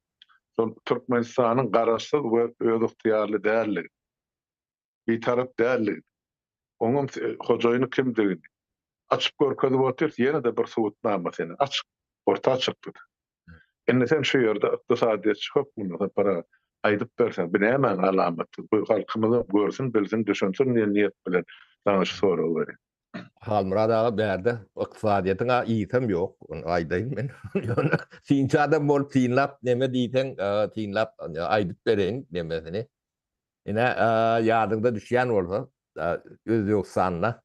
şol Türkmenistanyň garaşsyz we özygtyýarly däldigi, bitarap däldigini, oňam hojaýyny kimdigini açyp görkezip otyrys, ýene-de bir subutnama seni açyk orta çykdy. Indi sen şu ýerde ykdysadyýetçi hökmünde Sapar aga aýdyp berseň, bu nämäň alamaty? Bu halkymyzam görsün, bilsin, düşünsin diýen niýet bilen saňa şu soragy berýän. Halmyrat aga bärde ykdysadyýetiň a ysam ýok, ony aýdaýyn men. Ýöne synçy adam bolup synlap neme diýseň, synlap aýdyp bereýin nemesini. Ine ýadyňda düşýän bolsa, Özbegistanda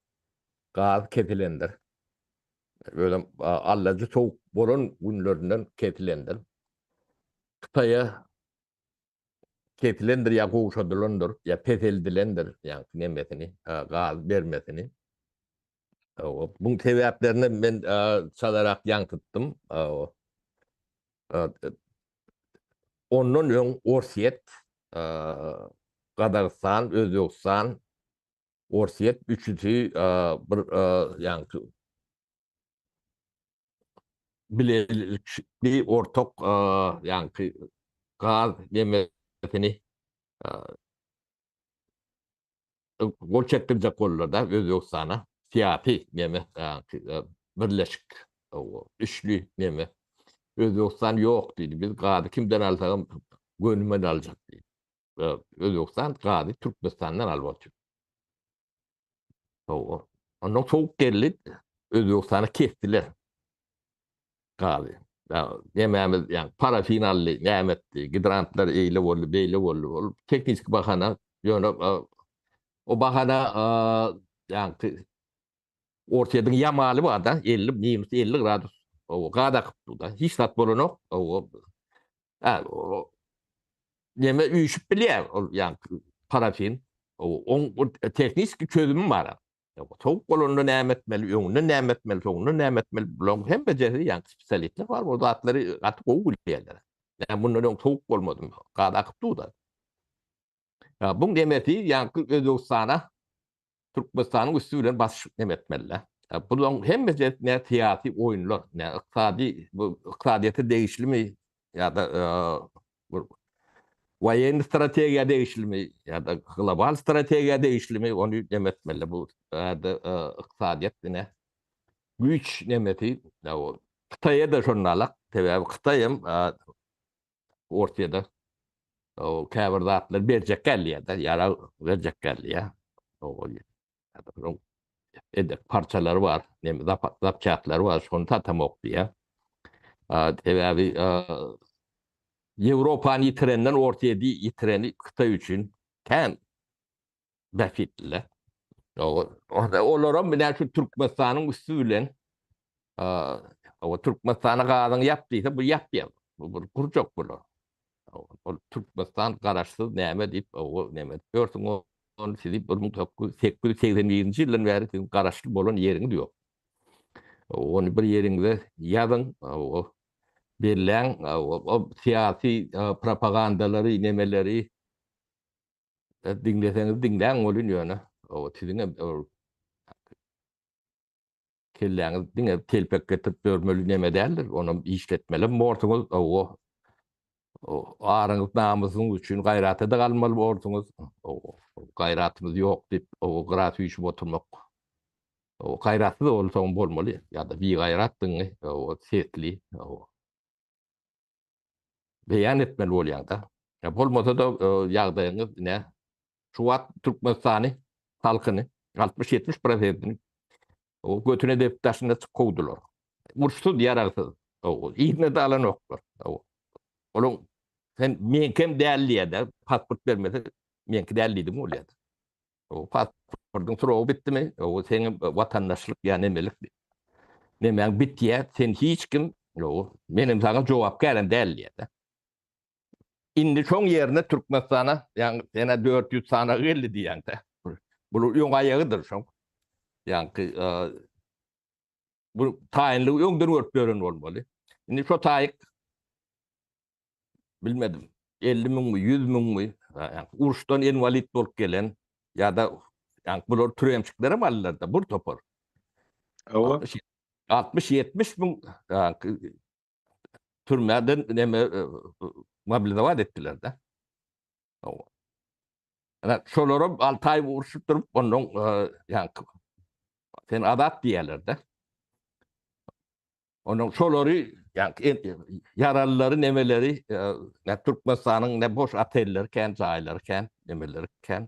gaz kesilendir. Özem allajy sowuk bolan günlerinden kesilendir. Hytaýa kesilendir ýa gowşadylandyr, ýa peseldilendir, ýaňky nemesini, gaz bermesini. Buň sebäplerini men çalarak ýaňsytdym. Ondan öň Orsýet, Gazagystan, Özbegistan, Orsýet üçüsi bir ýaňky bilelikli ortak ýaňky gaz nemesini gol çekdirjek boldular-da Özbegistana syýasy neme birleşik üçli neme Özbegistan ýok diýdi biz gazy kimden alsagam gönümel aljak diýdi. Özbegistan gazy Türkmenistandan alyp otyr. Hawa. Ondan sowuk geldi. Özbegistana kesdiler. Gazy. Nämämiz, ýa parafin aldy, näme etdi, gidrantlar eýle boldy, beýle boldy. Ol tehniki bahana, ýöne o bahana ýaňky Orsýetiň Ýamaly bar-da, 50 minus 50 gradus gaz akyp dur-da. Hiç zat bolanok. Neme üýşüp bilýär ol ýaňky parafin. Oň tehniki çözümi bar. Sowuk bolanda näme etmeli, öňünden näme etmeli, soňundan näme etmeli, bularyň hemmejesi ýaňky spesialistler bar, o zatlary gaty gowy bilýärler. Näme mundan öň sowuk bolmadymy? Gaz akyp dur-da. Buň demesi ýaňky Özbegistana Türkmenistanyň üsti bilen basyş neme etmeli. Bularyň hemmesi ne syýasy oýunlar, ne ykdysady bu ykdysadyýete degişlimi ýa-da bir woýenny strategiýa degişlimi ýa-da global strategiýa degişlimi ony neme etmeli. Bu ýa-da ykdysadyýet ine güýç nemesi Hytaýa-da şonda alak. Sebäbi Hytaý hem Orsýede o käbir zatlar berjek gelýär-de, ýarag berjek gelýär. O edek parçalary bar, neme zapçatlary bar, şony satamok diýýär. Sebäbi Ýewropany ýitirenden Orsýedi ýitireni Hytaý üçin kän bähbitli. Olaram ine şu Türkmenistanyň üsti bilen o Türkmenistana gazyňy ýap diýse bu ýapýar. Bu bir gurjak bular. Ol Türkmenistan garaşsyz näme diýip o näme ýörsüň ony sizi 1981-nji ýyldan bäri siziň garaşly bolan ýeriňiz ýok. Ony bir ýeriňize ýazyň, o belläň, o syýasy propagandalary, nemeleri Diňleseňiz diňläň welin ýöne o siziňem kelläňiz diňe telpek getirip ýörmeli neme däldir, onam işletmelem borsuňyz, o aryňyz namysyňyz üçin gaýrata-da galmaly borsuňyz, o gaýratymyz ýok diýip o gyra süýşüp oturmak. O gaýratsyz bolsaň bolmaly ýa-da bigaýratdygyňy o sesli o beýan etmeli bolýaň-da. Ýa bolmasa-da ýagdaýyňyz ine şu wagt Türkmenistany halkyny 60-70 prosentini o götüne depip daşyna çyk kowdular. Urşsuz, ýaragsyz. O yzyna da alanoklar. O Olaň sen meňkem däl diýýär-de, pasport bermese meňki däl diýdiň bolýar. O pasportyň suragy bitdimi? O seň watandaşlyk ýa nemelik nemäň bitýär, sen hiç kim, o menem saňa jogapkärem däl diýýär-de. Indi şoň ýerine Türkmenistana, ýa sene 400 sany geldi diýýäň-de. Bu öň aýagydyr şoň. Ýaňky bu taýynlygy öňden görüp ýören bolmaly. Indi şo taýyk bilmedim 50 müňmi, 100 müňmi, uruşdan inwalid bolup gelen ýa-da ýa bular türemçiklerem aldylar-da bir topar. Hawa. 60-70 müň türmeden neme mobilizowat etdiler-de. Hawa. Ana şolara 6 aý urşup durup ondan ýa sen azat diýerler-de. Onuň şolary, ýaralylary, nemeleri, ne Türkmenistanyň ne boş otelleri kän, jaýlary kän, nemeleri kän.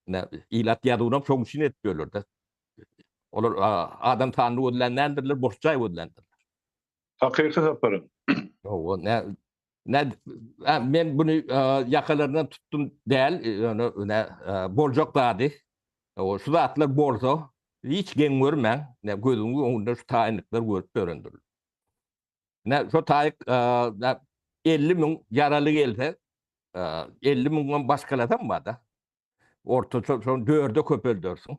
Ne ilat ýazuwynam şoň üçin edip ýörler-de. Olar adam sanyny gözlän däldirler, boş jaý gözländirler. Hakyky saparym. Hawa, ne ne men buny ýakalaryndan tutdum däl, ýöne ne boljak zady. Hawa, şu zatlar bolsa, Hiç geň görmäň, ne gözüňiň öňünde şu taýynlyklar görüp ýörendir. Ne şu taýyk 50 müň ýaraly gelse, 50 müňden başgalasam bar-da. Ortaça şony dörde köpeldersiň.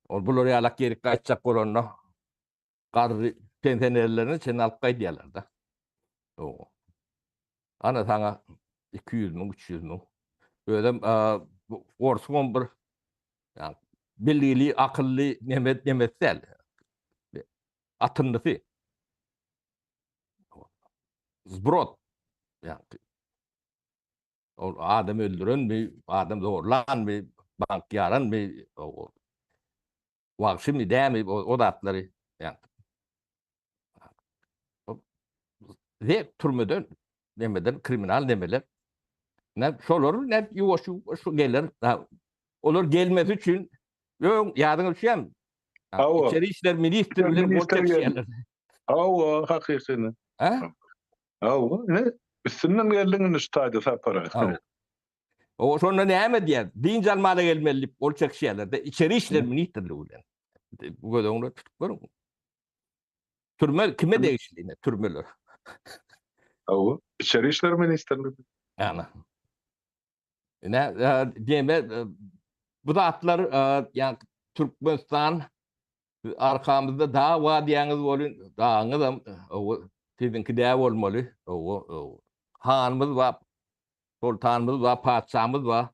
Ol bular ýalak ýerik gaýtjak bolanda garry pensionerlerini çen alyp gaýdýarlar-da. Ana saňa 200 müň, 300 müň. Özem orsuňam bir ýa bilgili, akylly neme nemesi däl. Atyndysy. Zbrod. Ýa ol adam öldürenmi, adam zorlanmy, bank ýaranmy, wagşymy, dämi o zatlary ýa Ze türmeden nemeden kriminal nemeler. Ne şolar ne ýuwaş ýuwaş geler. Olar gelmesi üçin öň ýadyňa düşýärmi? Hawa. İçeri işler ministri bilen gol çekişýärler. Hawa, hakykyny. Ha? Hawa, ne? Üstünden geldiň indi şu taýda sapara. Hawa. O şonda näme diýýär? Dynç almana gelmeli diýip gol çekişýärler-de içeri işler ministrligi bilen. Göz öňünde tutup görüň. Türme kime degişli ine türmeler? Hawa, içeri işler ministrligi. Ana. Ine, diýme bu zatlar ýa Türkmenistan arkamyzda dag bar diýýäňiz bolun, dagyňyzam siziňki däl bolmaly. Hanymyz bar, soltanymyz bar, patyşamyz bar,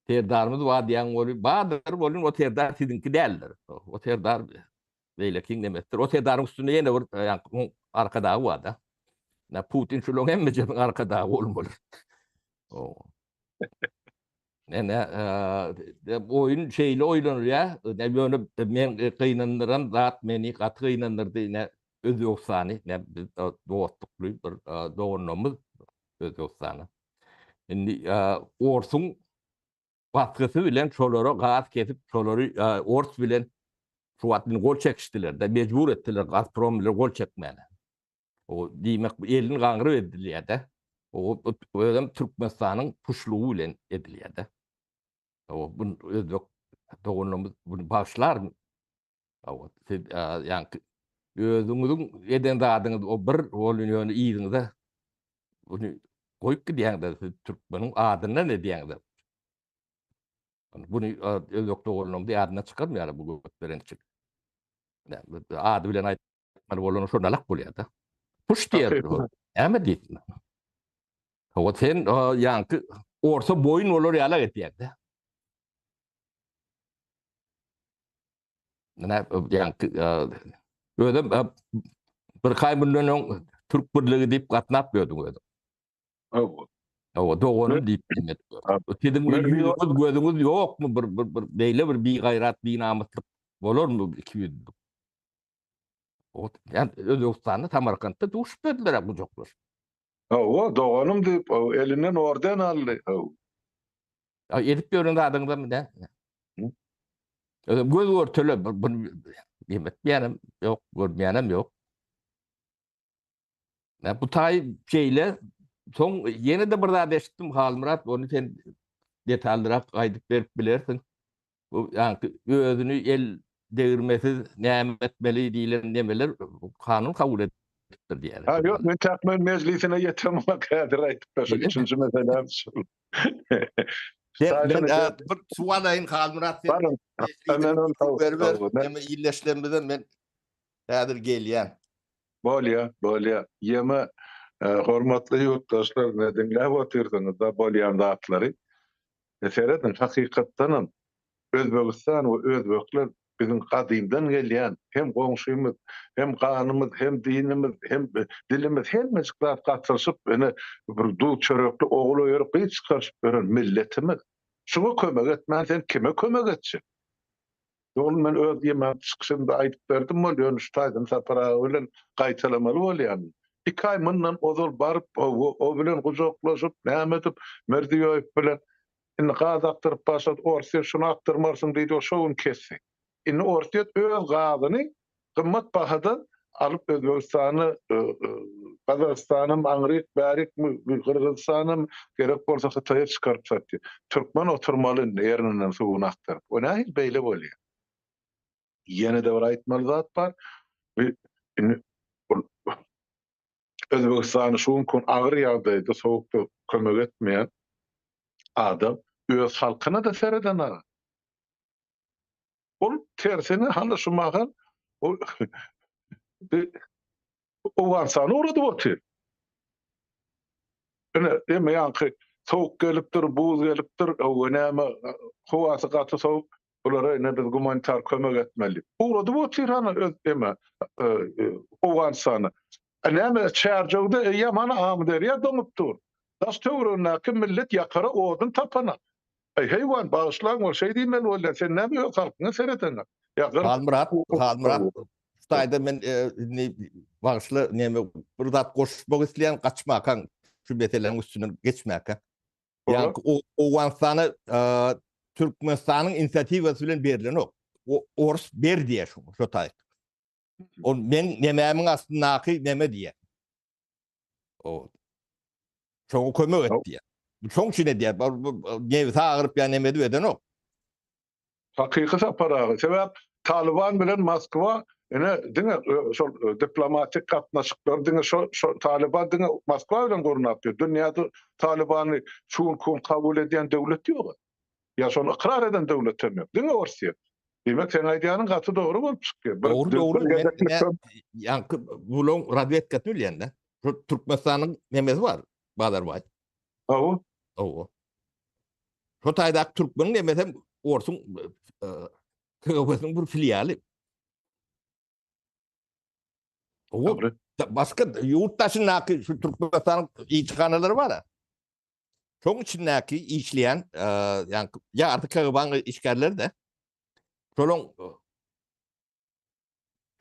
serdarymyz bar diýýäň bolun, bardyr bolun, o serdar siziňki däldir. O serdar beýlekiň nemesidir. O serdaryň üstünde ýene bir ýaňky arkadagy bar-da. Na Putin şularyň hemmejesiniň arkadagy bolmaly. Ne oýun şeýle oýlanylýar. Ýöne men gynandyran zat meni gaty gynandyrdy. Ne Özbegistany, ne biz dostlukly bir doganlarymyz Özbegistana. Indi orsuň basgysy bilen şolara gaz kesip, şolary ors bilen şu wagt indi gol çekişdiler-de, mejbur etdiler Gazprom bilen gol çekmäne. O diýmek bu elin gaňryp edilýär-de. O özem Türkmenistanyň puşlugy bilen edilýär-de. O bu özbek doganlarymyz bunu bagyşlarmy? O siz ýaňky özüňiziň eden zadyňyz o bir ol ýöne yzyňyza bunu goýup gidýäňiz siz türkmeniň adyndan edýäňiz. Bunu özbek doganlarymyz ýadyndan çykarmaýarlar bu gökberençilik. Ady bilen aýtmaly bolany şo nalak bolýar-da. Puş diýer. Näme diýsin? O sen ýaňky orsa boýun bolar ýalak etýär-de. Näme ýaňky özüm bir aý mundan öň Türk birligi diýip gatnap ýördüň özüň. Hawa. Hawa, doganym diýip diňlet. Siziň ýüzüňiz, gözüňiz ýokmy bir bir bir beýle bir bigaýrat, binamyslyk bolarmy ikiýüzlülük? Ot, ýa Özbegistanda Samarkantda duşup berdiler gujaklaşyp. Hawa, doganym diýip, elinden orden aldy. Hawa. Ýa edip ýören zadyňyzam nä? Özem göz görtele bir etmeýänem ýok, görmeýänem ýok. Ýa bu taý şeýle, soň ýene-de bir zat eşitdim Halmyrat, ony sen detallyrak aýdyp berip bilersiň. Bu ýaňky özüni el degirmesiz näme etmeli diýlen nemeler kanun kabul edipdir diýýärler. Ha ýok, men Türkmen mejlisine ýetemok häzir aýdyp ber, şu üçünji meseläm şul. Sen men bir suw alaýyn Halmyrat sen. Baryň. Men ony berber, näme illeşlemizde men häzir gelýän. Bolýa, bolýa. Ýeme hormatly ýurtdaşlar, ine diňläp otyrsyňyzda bolýan zatlary. Serediň, hakykatdanam Özbegistan we özbekler biziň gadymdan gelýän hem goňşymyz, hem ganymyz, hem dinimiz, hem dilimiz hemmejik zat gatylyşyp, ine bir duz çörekli ogul öýerip gyz çykaryşyp ýören milletimiz. Şuňa kömek etmän sen kime kömek etjek? Dogry men öz ýemäm çykyşymda aýdyp berdim ol ýöne şu taýdan Sapar aga bilen gaýtalamaly bolýan. Iki aý mundan ozal baryp o o bilen gujaklaşyp näme edip Mirziýoýew bilen indi gaz akdyryp başlady Orsýet şuny akdyrmarsyň diýdi o şo gün kesdi. Indi Orsýet öz gazyny gymmat bahadan alyp Özbegistana Gazagystanam aňryk bärikmi Gyrgyzystanam gerek bolsa Hytaýa çykaryp satýar. Türkmen oturmaly indi erninden suwuny akdyryp. O nähili beýle bolýar? Ýene-de bir aýtmaly zat bar. Bu indi Özbegistany şu günki gün agyr ýagdaýda sowukda kömek etmeýän adam öz halkyna-da seredenak. Ol tersine hany şu mahal ol Owganystana ugradyp otyr. Ine, emme ýaňky sowuk gelipdir, buz gelipdir, owa näme, howasy gaty sowuk, bulara ine biz gumanitar kömek etmeli diýip. Ugradyp otyr hany öz emme Owganystana. Näme, Çärjewde eýýäm hany Amyderýa doňup dur. Daş-töweregindäki millet ýakara odun tapanak. Aý heýwan, bagyşlaň ol şeý diýmeli bolýar, sen näme öz halkyňa seredeňok? Ýa gyr. Halmyrat, Halmyrat, şu taýda men indi bagyşla näme bir zat goşmak isleýän gaçmakaň şu meseläniň üstünden geçmäkä. Ýaňky Owganystana Türkmenistanyň inisiatiwasy bilen berlenok. Orus ber diýýär şu şo taý. Ol men nemämiň astyndaky neme diýýär. O Şoňa kömek et diýýär. Şoň üçin edýär. Nebsi agyryp ýa neme edip edenok. Hakyky Sapar aga. Sebäp Talyban bilen Moskwa ine diňe şol diplomatik gatnaşyklary diňe şo şo Talyban diňe Moskwa bilen gurnap ýör. Dünýäde Talybany şu günki gün kabul edýän döwlet ýok. Ýa şony ykrar eden döwlet hem ýok. Diňe Orsýet. Diýmek seň aýdýanyň gaty dogry bolup çykýar. Bir Dogry dogry. Men ýaňky bulaň razwedkasyny bilýän-de. Şu Türkmenistanyň nemesi bar, Bazarbaý. Hawa. Hawa. Şu taýdaky türkmeniň nemesi hem orsuň KGB-siniň bir filialy. Hawa. Başga ýurt daşyndaky şu Türkmenistanyň ilçihanalary bar. Şoň içindäki işleýän, ýagny ýarty KGB-niň işgärleri-de. Şolaň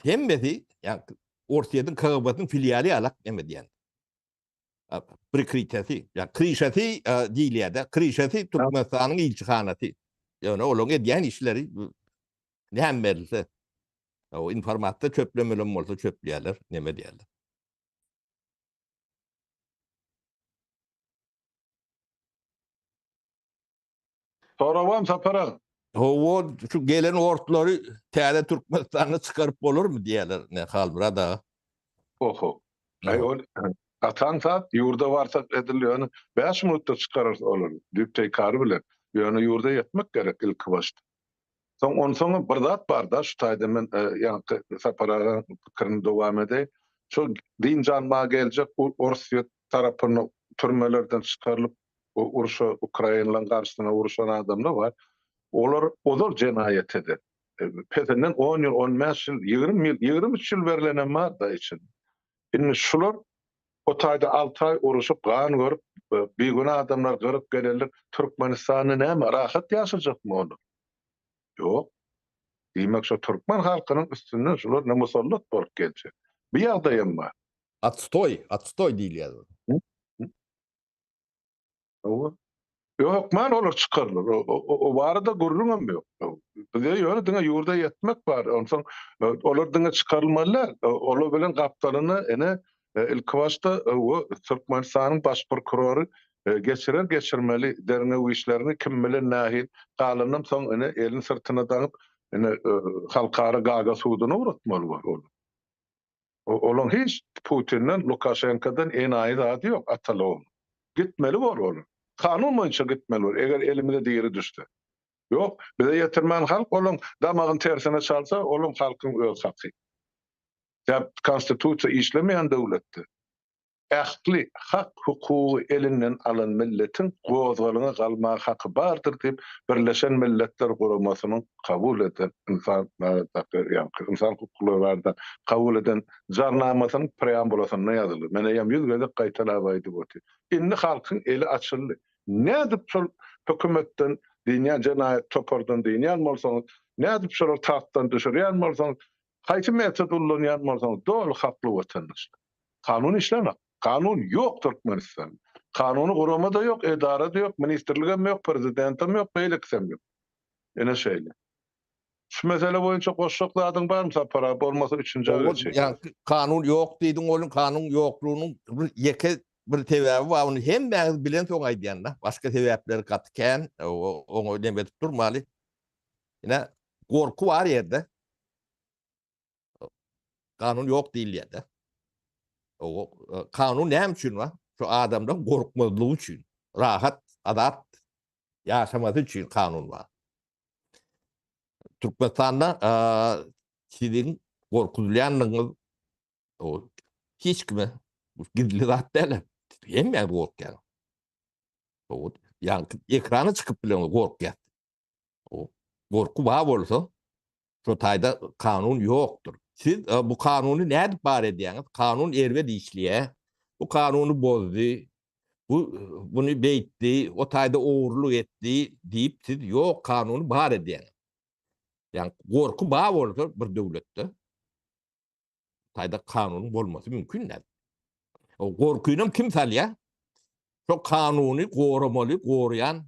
hemmesi, ýagny Orsýetiň KGB-siniň filialy ýalak neme diýen. Prikritesi, ýa krişesi diýilýär-de, krişesi Türkmenistanyň ilçihanasy. Ýöne olaryň edýän işleri näme berilse, o informasiýa çöplemelem bolsa çöpleýärler, neme diýerler. Soragam Sapar aga. Hawa, şu gelen ortlary täze Türkmenistanda çykaryp bolarmy diýýärler, ne Halmyrat aga. Oho. Aý ol gaty aňsat, ýurda barsak edil ýöne 5 minutda çykararys olary, düýp-teýkary bilen. Ýöne ýurda ýetmek gerek ilki başda. Soň onsoňam bir zat bar-da, şu taýda men ýaňky Sapar agaň pikirini dowam edeýin. Şu dynç almaga geljek Orsýet tarapynda türmelerden çykarylyp, urşa ukrainlaryň garşysyna urşan adamlar bar. Olar ozal jenaýat eden. Pesinden on ýyl, on bäş ýyl, 20 ýyl, 23 ýyl berlenem bar-da içinde. Indi şular. O taýda alty aý uruşyp, gan görüp, bigünä adamlar gyryp gelenler Türkmenistanda näme, rahat ýaşajakmy olar? Ýok. Diýmek şo türkmen halkynyň üstünden şular ne musallat bolup geljek. Bu ýagdaýam bar. Atstoý, atstoý diýilýär. Hawa. Ýok, hökman olar çykarlar. O barada gürrüňem ýok. Bize ýöne diňe ýurda ýetmek bar. Onsoň olar diňe çykarylmaly däl. Olar bilen gapdalyna ene ilkibaşda Türkmenistanyň baş prokurory geçirer geçirmeli derňew işlerini kim bilen nähili galandan soň ene elini syrtyna daňyp ene halkara Gaga suduna ugratmaly bor olar. Olaň hiç Putinden, Lukaşenkodan enaýy zady ýok atalygyň. Gitmeli bor olar. Kanun boýunça gitmeli bor, eger elimize diri düşse. Ýok, bize ýetirmän halk olaň damagyny tersine çalsa, olam halkyň öz haky. Sebäp konstitusiýa işlemeýän döwletde. Ähli hak-hukugy elinden alan milletiň gozgalaňa galmaga haky bardyr diýip, Birleşen Milletler Guramasynyň kabul eden ynsan baradaky, ýagny ynsan hukuklary barada kabul eden Jarnamasynyň preambulasynda ýazyldy. Men eýýäm ýüz gezek gaýtalap aýdyp otyryn. Indi halkyň eli açyldy. Nädip şol hökümetden dynýan jenaýat topardan dynýan bolsaňyz, nädip şolary tagtdan düşürýän bolsaňyz, Haýsy metod ullanýan bolsaňyz doly hakly watandaşlar. Kanun işlenok. Kanun ýok Türkmenistanda. Kanuny gurama-da ýok, edara-da ýok, ministrligem ýok, prezidentem ýok, beýlekisem ýok. Ine şeýle. Şu mesele boýunça goşjak zadyň barmy Sapar aga? Bolmasa üçünjä geçeýin. Ýaňky kanun ýok diýdiň onuň kanun ýoklugynyň bir ýeke bir sebäbi bar ony hemmäňiz bilensoň aýdýan-da. Başga sebäpleri gaty kän oňa neme edip durmaly. Ine gorky bar ýerde. Kanun ýok diýilýär-de. O kanun näme üçin bar? Şu adamlaryň gorkmazlygy üçin, rahat, azat ýaşamasy üçin kanun bar. Türkmenistanda siziň gorkuzylýanlygyňyz o hiç kime gizli zat däl. Hemme gorkýar. O ýa ekrana çykyp bilen gorkýar. O gorky bar bolsa, şo taýda kanun ýokdur. Siz e, bu kanuny nädip bar edýäňiz? Kanun erbet işleýär. Bu kanuny bozdy. Bu buny beýtdi, o taýda ogurlyk etdi diýip siz ýok kanuny bar edýäňiz. Ýani gorky bar bolsa bir döwletde taýda kanunyň bolmasy mümkin däl. O gorkynam kim salýar? Şo kanuny goramaly, goraýan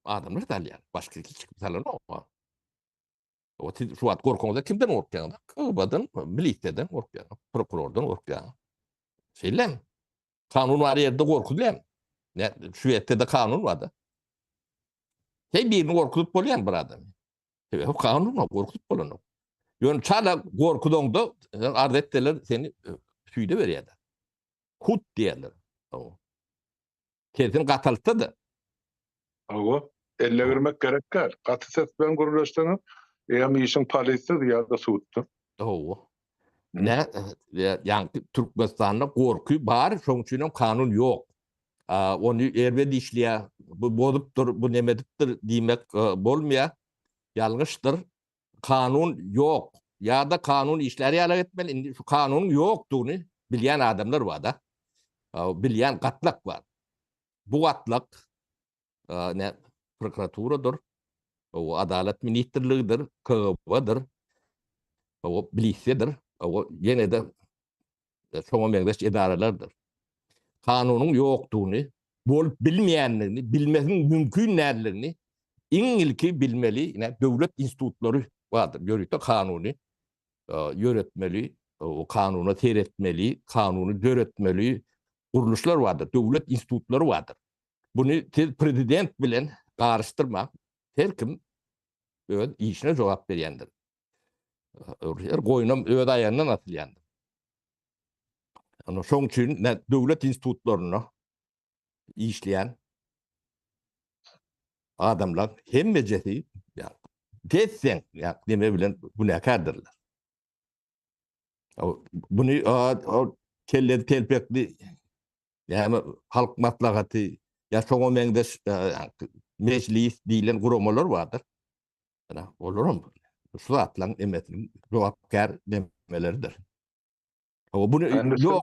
adamlar salýar. Başga hiç kim salanok. O siz şu wagt gorkuňyzda kimden gorkýaňyz? KGB-den, milisiýadan gorkýaňyz, prokurordan gorkýaňyz. Şeýlemi? Kanun bar ýerde gorkuzylýar. Ne, Şwesiýada kanun bar-da. Her birini gorkuzyp bolýar bir adamy. Sebäbi kanun bar, gorkuzyp bolanok. Ýöne çala gorkuzaňda arz etseler seni süýde berýärler. Hut diýerler. Sesini gataltsa-da. Hawa, elle girmek gerek däl. Gaty ses bilen gürleşseňem, eýýäm işiň polisiýada ýa-da sudda. Hawa. Ine, ýaňky Türkmenistanda gorky bar, şonuň üçin hem kanun ýok. Ony erbet işleýär, bu bozupdyr, bu nemedipdir diýmek bolmaýar. Ýalňyşdyr. Kanun ýok. Ýa-da kanun işlär ýaly etmeli. Indi şu kanunyň ýokdugyny bilýän adamlar bar-da. Bilýän gatlak bar. Bu gatlak ne prokuraturadyr, o adalat ministrligidir, KGB-dir, o milisiýadyr, o ýene-de şoňa meňzeş edaralardyr. Kanunyň ýokdugyny, bolup bilmeýändigini, bilmesiniň mümkin däldigini iň ilki bilmeli, ine döwlet institutlary bardyr, ýörite kanuny ýöretmeli, kanuna seretmeli, kanuny döretmeli gurluşlar bardyr, döwlet institutlary bardyr. Buny siz prezident bilen garyşdyrmaň. Her kim öz işine jogap berýändir. Her goýunam öz aýagyndan asylýandyr. Ana şoň üçin döwlet institutlarynda işleýän adamlar hemmejesi des-deň neme bilen günäkärdirler. Buny kelleli telpekli näme halk maslahaty ýa şoňa meňzeş mejlis diýlen guramalar bardyr. Ana, olaram şu zatlaryň emesiniň jogapkär nemeleridir. Hawa, buny ýok.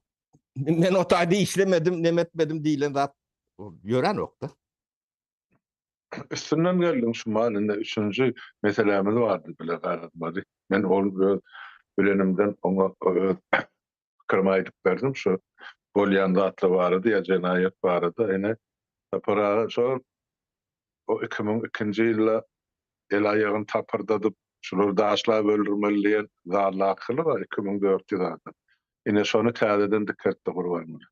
Men o taýda işlemedim, neme etmedim diýlen zat ýöränokda. Üstünden geldiň şu mal indi üçünji meselämiz bardy bile garalmaly. Men ol öz bilenimden oňa öz pikirimi aýdyp berdim şu bolýan zatlar barada ýa jenaýat barada ine Sapar aga şol o 2002-nji ýylda el aýagyny tapyrdadyp şulary daşlap öldürmeli diýen zaldakyly bar 2400 adam. Ine şony täzeden dikeltdi Gurbanguly.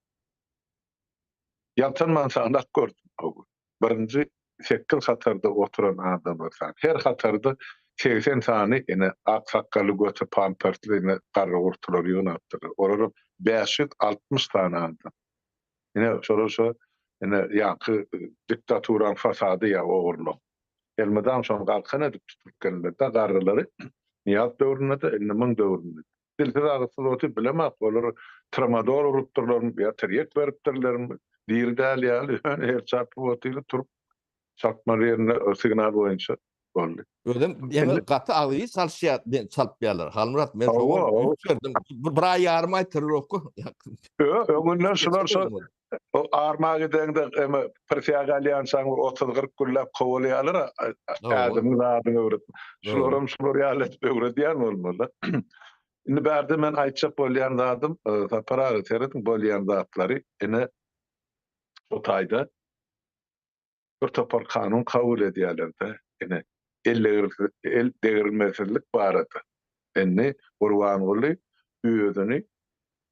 Ýaltanman sanap gördüm o gün. Birinji sekiz hatarda oturan adamlar san. Her hatarda 80 sany ine ak sakgally göti pampertli ine garry gurtulary ýygnapdyrlar. Olaram 560 sany adam. Ine şolar şo ine ýaňky diktaturaň fasady ýa ogurlyk. Elmydam şony galkan edip tutup geldiler-de garrylary Nyýazow döwründe-de indi muň döwründe-de. Dilsiz agyzsyz otyr bilemok olar tramadol urupdyrlarmy ýa tirýek beripdirlermi diri däl ýaly ýöne her çarpyp otyr turup çarpmaly ýerinde signal boýunça boldy. Özem ýene gaty agyz çalyşýar çalypýarlar. Halmyrat men şoňa üns berdim. Bir aý ýarym aý tirrowka. Öňünden şular şo O arma gideňde eme prisýaga alýançaň bir 30-40 günläp kowalaýarlar ädimiň zadyny öwret. Şularam şular ýaly edip öwredýän bolmaly. Indi bärde men aýtjak bolýan zadym, Sapar aga serediň bolýan zatlary ine şu taýda bir topar kanun kabul edýärler-de, ine el el degirmesizlik barada. Indi Gurbanguly özüni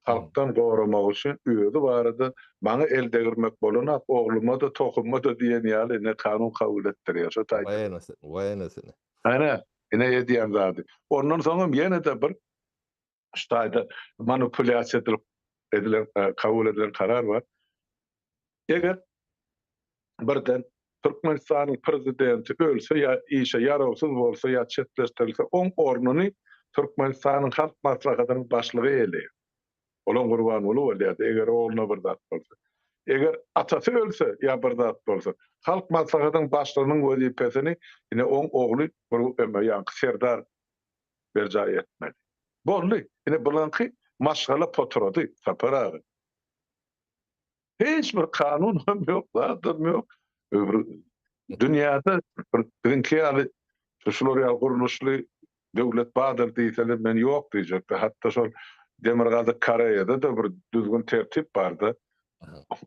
halkdan goramak üçin özi barada maňa el degirmek bolanok, ogluma-da, tohumma-da diýen ýaly ine kanun kabul etdirýär. Şo taýda. Waý enesini, waý enesini. Ine, ine edýän zady. Ondan soňam ýene-de bir şu taýda manipulýasiýa edilip edilen kabul edilen karar bar. Eger birden Türkmenistanyň prezidenti ölse ýa işe ýarawsyz bolsa ýa çetleşdirilse, oň ornuny Türkmenistanyň Halk Maslahatynyň başlygy eýeleýär. Olam Gurbanguly bolýardy, eger ogluna bir zat bolsa. Eger atasy ölse ýa bir zat bolsa, Halk Maslahatynyň başlygynyň wezipesini ine oň ogly ýaňky Serdar berjaý etmeli. Boldy. Ine bulaňky maşgala potrady, Sapar aga. Hiç bir kanun hem ýok, zadam ýok. Bir dünýäde bir biziňki ýaly şular ýaly gurluşly döwlet bardyr diýseler men ýok diýjekdi. Hatda şol Demirgazyk Koreýada-da bir düzgün tertip bardy.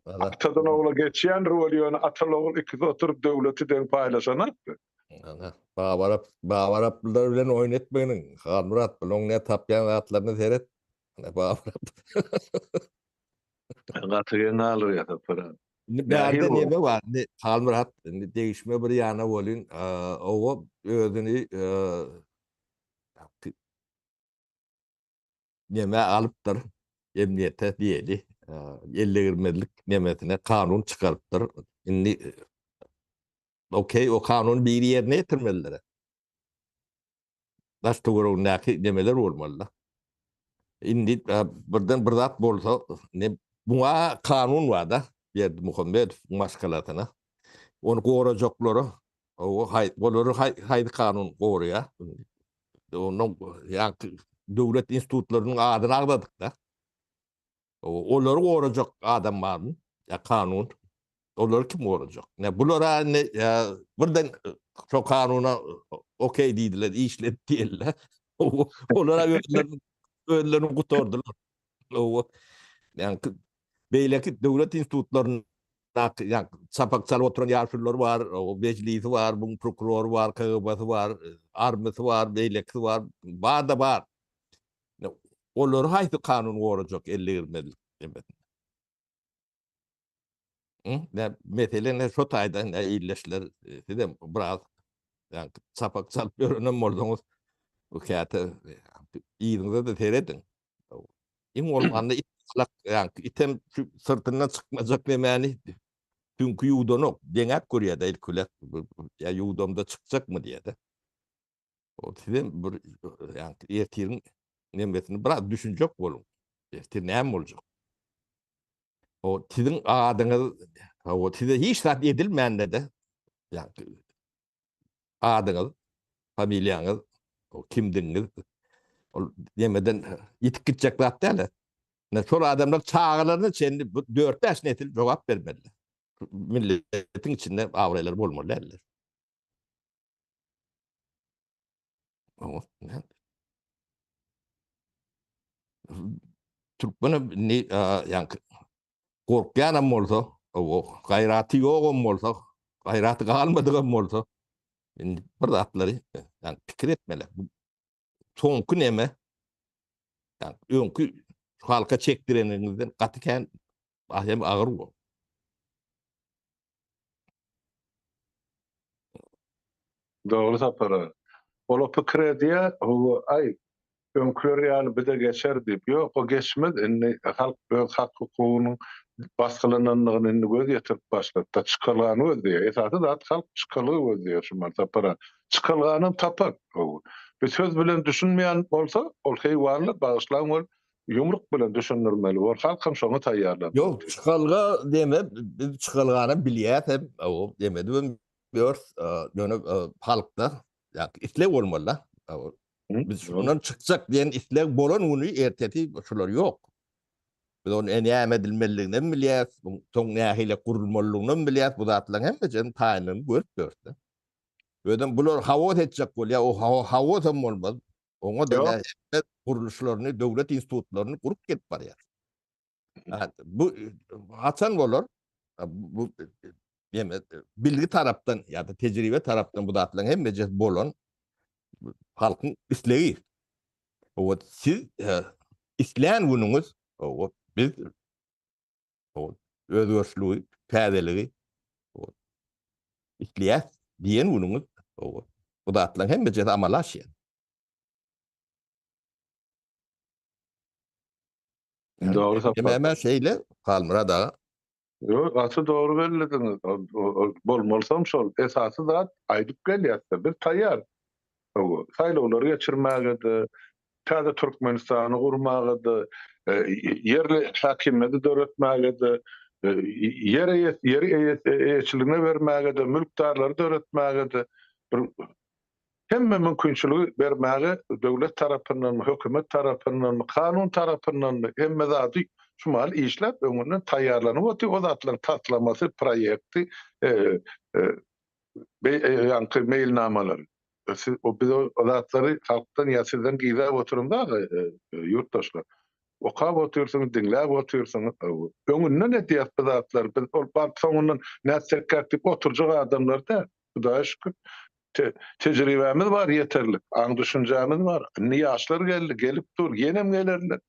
Atadan ogla geçýändir ol ýöne ataly ogul ikisi oturyp döwleti deň paýlaşanakdy. Babarap, babaraplylar bilen oýun etmeginiň, Halmyrat, bulaň ne tapýan zatlaryna seret. Babarap. Gaty geň galyrýar Sapar aga. Indi bärde neme bar? Indi Halmyrat, indi degişme bir ýana welin, owa özüni neme alypdyr, emniýete diýeli, ellegirmezlik nemesine kanun çykarypdyr. Indi okey, o kanuny biri ýerine ýetirmelidir. Daş töweregindäki nemeler bolmaly-da. Indi birden bir zat bolsa, ne buňa kanun bar-da, Berdimuhamedow maşgalasyna. Ony gorajaklara, o hay, olary haýsy kanun goraýar? Ondan ýa döwlet institutlarynyň adyny agzadyk-da. Olary gorajak adam barmy? Ýa kanun? Olary kim gorajak? Ne bulara indi birden şo kanuna okey diýdiler, işlet diýdiler. Olara özlerini özlerini gutardylar. Ýa beýleki döwlet institutlaryndaky ýa çapak çalyp oturan ýaşulular bar, mejlisi bar, buň prokurory bar, KGB-si bar, armysy bar, beýlekisi bar, bar-da bar. Olary haýsy kanun gorajak elle girmezlik demesinde? Hı? Mesele ne şo taýdan ne illeşler sizem biraz yani çapak çalyp ýörenem bolsaňyz bu käte yzyňyza da serediň. Iň bolmanda it salak yani item syrtyndan çykmajak nemäni çünki ýuwdanok deňäp görýär-de ilki bilen ýa ýuwdamda çykjakmy diýýär-de. O sizem bir yani ertiriň nemesini biraz düşünjek boluň. Ertir näme boljak? O siziň adyňyz o size hiç zat edilmände de yani adyňyz, familiýaňyz, o kimdigiňiz ol nemeden ýitip gitjek zat däl. Ne şol adamlar çagalaryna çenli bu 4-5 nesil jogap bermeliler. Milletiň içinde abraýlary bolmaly däldir. Türkmene ne ýa gorkýanam bolsa, o gaýraty ýogam bolsa, gaýraty galmadygam bolsa, indi bir zatlary ýa pikir etmeli. Soňky neme? Ýa öňki halka çekdireniňizden gaty kän hem agyr bu. Dogry Sapar aga. Ol-a pikir edýär, hawa, aý, öňküler ýaly bir-de geçer diýip. Ýok, o geçmez. Indi halk öz hak-hukugynyň basgylanandygyny indi göz ýetirip başlady-da, çykalgany gözleýär. Esasy zat halk çykalga gözleýär şu mahal Sapar aga. Çykalganam tapar, hawa. Bir söz bilen düşünmeýän bolsa, ol heýwanlar, bagyşlaň, ol ýumruk bilen düşündirmeli bor. Halkam şoňa taýýarlanmaly. Ýok, çykalga deme, biz çykalgany bilýäs hem, o demedibem ýörüs, ýöne halkda isleg bolmaly-da. Biz şundan çykjak diýen isleg bolan güni ertesi şular ýok. Biz ony näme edilmelidigini hem bilýäs, soň nähili gurulmalydygyny hem bilýäs, bu zatlaryň hemmesiniň taýynlygyny görüp ýörüs-de. Özem bular haos etjek bolýar, o haosam bolmaz. Oňa da hemme gurluşlaryny, döwlet institutlaryny gurup gelip barýar. Bu haçan bolar? Bu ýeme bilgi tarapdan ýa-da tejribe tarapdan bu zatlaryň hemmesi bolan halkyň islegi. O siz e, islän günüňiz o biz o özgerişligi, täzeligi isleýäs diýen günüňiz o bu zatlaryň hemmesi amala aşýar. Dogry Sapar. Hemem şeýle Halmyrat aga. Ýok, gaty dogry bellediňiz. Bolmalysam şol. Esasy zat aýdyp gelýäs-de, biz taýýar. Saýlawlary geçirmäge-de, täze Türkmenistany gurmaga-da, ýerli häkimiýeti döretmäge-de, ýer ýeri eýeçiligine bermäge-de, mülkdarlary döretmäge-de bir Hemme mümkinçiligi bermäge döwlet tarapyndanmy, hökümet tarapyndanmy, kanun tarapyndanmy, hemme zady şu mahaly işläp öňünden taýýarlanyp otyr, o zatlaryň taslamasy, proýekti, ýaňky meýilnamalary. Siz biz o zatlary halkdan ýa sizden gizläp oturamzok, ýurtdaşlar. Okap otyrsyňyz, diňläp otyrsyňyz. Öňünden edýäs bu zatlary. Biz ol baryp soňundan nätsekkäk diýip oturjak adamlar däl. Hudaýa şükür. Tejribämiz bar ýeterlik, aň-düşünjämiz bar. Indi ýaşlar geldi, gelip dur, ýenem gelerler.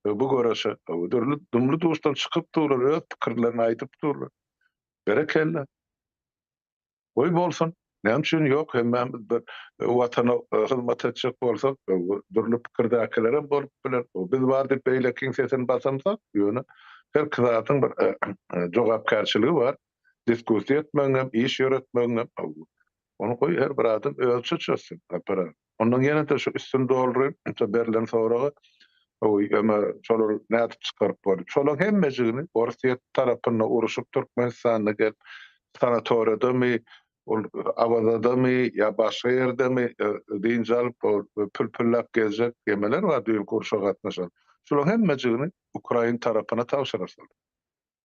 Bu göreşe dürli dumly-duşdan çykyp durlar, öz pikirlerini aýdyp durlar. Berekella. Goý bolsun. Näme üçin ýok, hemmämiz bir Watana hyzmat etjek bolsak, dürli pikirdäkilerem bolup biler. Biz bar diýip beýlekiň sesini basamzok, ýöne herki zadyň bir jogapkärçiligi bar. Diskussiýa etmegiň hem, iş ýöretmegiň hem, ony goý her bir adam özüçe çözsün, Sapar aga. Ondan ýene-de şu üstüni dolduraýyn, şo berlen soraga, eme şolary nädip çykaryp bolar? Şolaryň hemmejigini Orsýet tarapynda uruşyp Türkmenistanda gelip sanatoriýadamy, ol Awazadamy ýa başga ýerdemi dynç alyp, pül-pülläp gezjek emeler bar düýnki urşa gatnaşan. Şolaryň hemmejigini ukrain tarapyna tabşyrarsylar.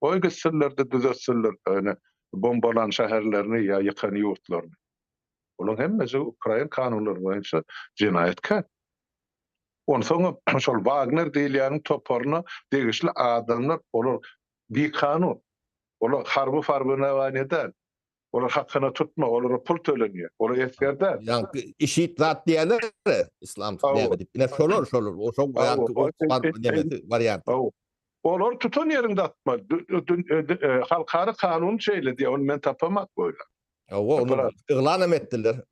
Goý gitsinler-de düzetsinler ýöne bombalan şäherlerini ýa ýykan ýurtlaryny. Olaň hemmesi ukrain kanunlary boýunça jenaýatkär. Onsoňam şol Wagner diýilýäniň toparyna degişli adamlar olar bikanun. Olar harby formirowaniýe däl. Olar hakyna tutma, olara pul tölenýär. Olar esger däl. Ýaňky IŞİD zat diýýärler, islam näme diýip. Ine şolar, şolar. O şoň ýaňky nemesi warianty. Olary tutan ýeriňde atmaly. Halkara kanuny şeýle diýýär, ony men tapamak oýlap. Hawa, ony yglan hem etdiler.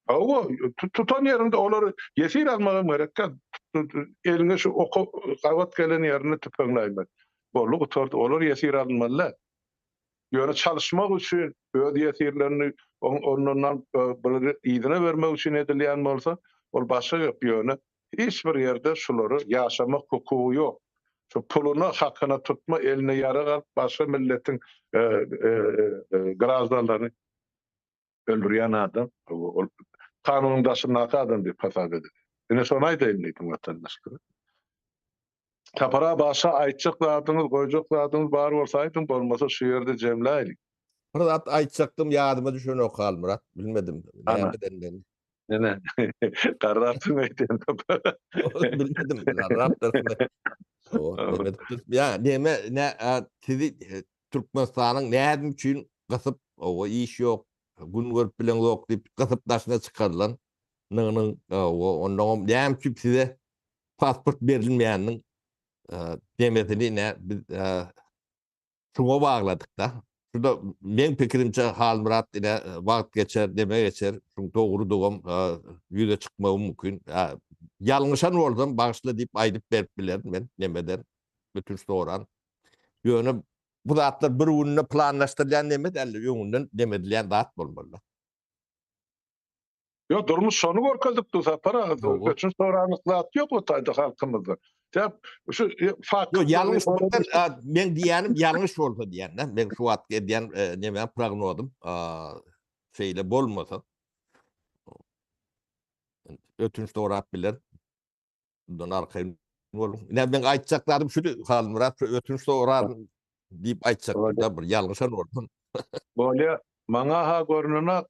Hawa, tutan ýeriňde olary ýesir almagam gerek däl. Eliňe şu oka gabat gelen ýerinde tüpeňläýmeli. Boldy, gutardy. Olar ýesir alynmaly däl. Ýöne çalyşmak üçin, öz ýesirlerini ondan alyp, bir yzyna bermek üçin edilýän bolsa, ol başga gep. Ýöne Hiç bir ýerde şulara ýaşamak hukugy ýok. Şu puluna hakyna tutma eline ýarag alyp başga milletiň graždanlaryny öldürýän adam ol kanunyň daşyndaky adam diýip hasap edilýär. Ine şony aýdaýyn diýdim watandaşlara. Sapar aga başga aýtjak zadyňyz, goýjak zadyňyz bar bolsa aýdyň, bolmasa şu ýerde jemläýliň. Bir zat aýtjakdym ýadyma düşenok Halmyrat, bilmedim nämeden men. Ene, garrapsyň öýdýän Sapar. Bilmedim, garrapdyrsyň. Ýa neme, nä sizi Türkmenistanyň näme üçin gysyp, owa iş ýok, gün görüp bileňzok diýip gysyp daşyna çykarylan nygynyň, owa onnoňam näme üçin size pasport berilmeýäniniň demesini ne biz şuňa bagladyk-da. Şuda meň pikirimçe Halmyrat ine wagt geçer, deme geçer, şuň dogrudygam ýüze çykmagy mümkin. Ýalňyşan bolsam bagyşla diýip aýdyp berip bilerin men nemeden ötünç soran. Ýöne bu zatlar bir günde planlaşdyrylýan neme däl, öňünden demedilýän zat bolmaly. Ýok, durmuş şony görkezipdi Sapar aga. Ötünç soranlyk zat ýok o taýda halkymyzda. Sebäp şu e, fakt. Ýok, ýalňyş bolsa, men diýýänim ýalňyş bolsa diýýän-de. Men şu wagt edýän e, näme prognozym, şeýle bolmasa ötünç sorap biler. Bundan arkaýyn boluň. Ine men aýtjak zadym şudy, Halmyrat şu ötünç sorar diýip aýtjak da bir ýalňyşan boldum. Bolýa, maňa-ha görnenok,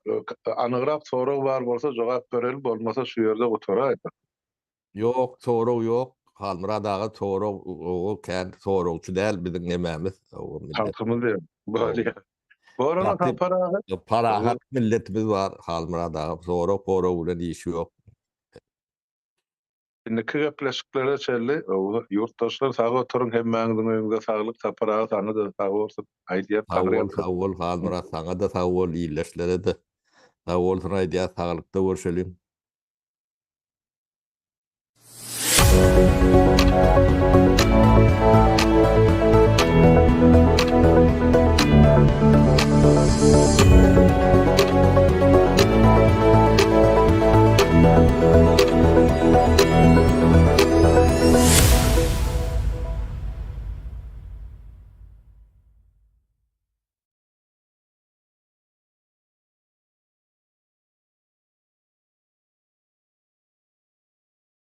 anygrak sorag bar bolsa jogap bereli, bolmasa şu ýerde gutaraýsak. Ýok, sorag ýok. Halmyrat aga sorag o kän soragçy däl biziň nemämiz. Halkymyz diýen. Bolýa. Borana Sapar aga. Parahat milletimiz bar Halmyrat aga. Sorag porag bilen işi ýok. Indiki gepleşiklere çenli ýurtdaşlar sag oturyň hemmäňiziň öýüňize saglyk Sapar aga saňada sag bolsun aýdýan Sag bol sag bol Halmyrat saňada sag bol ildeşlerede sag bolsun aýdýas saglykda görşeliň.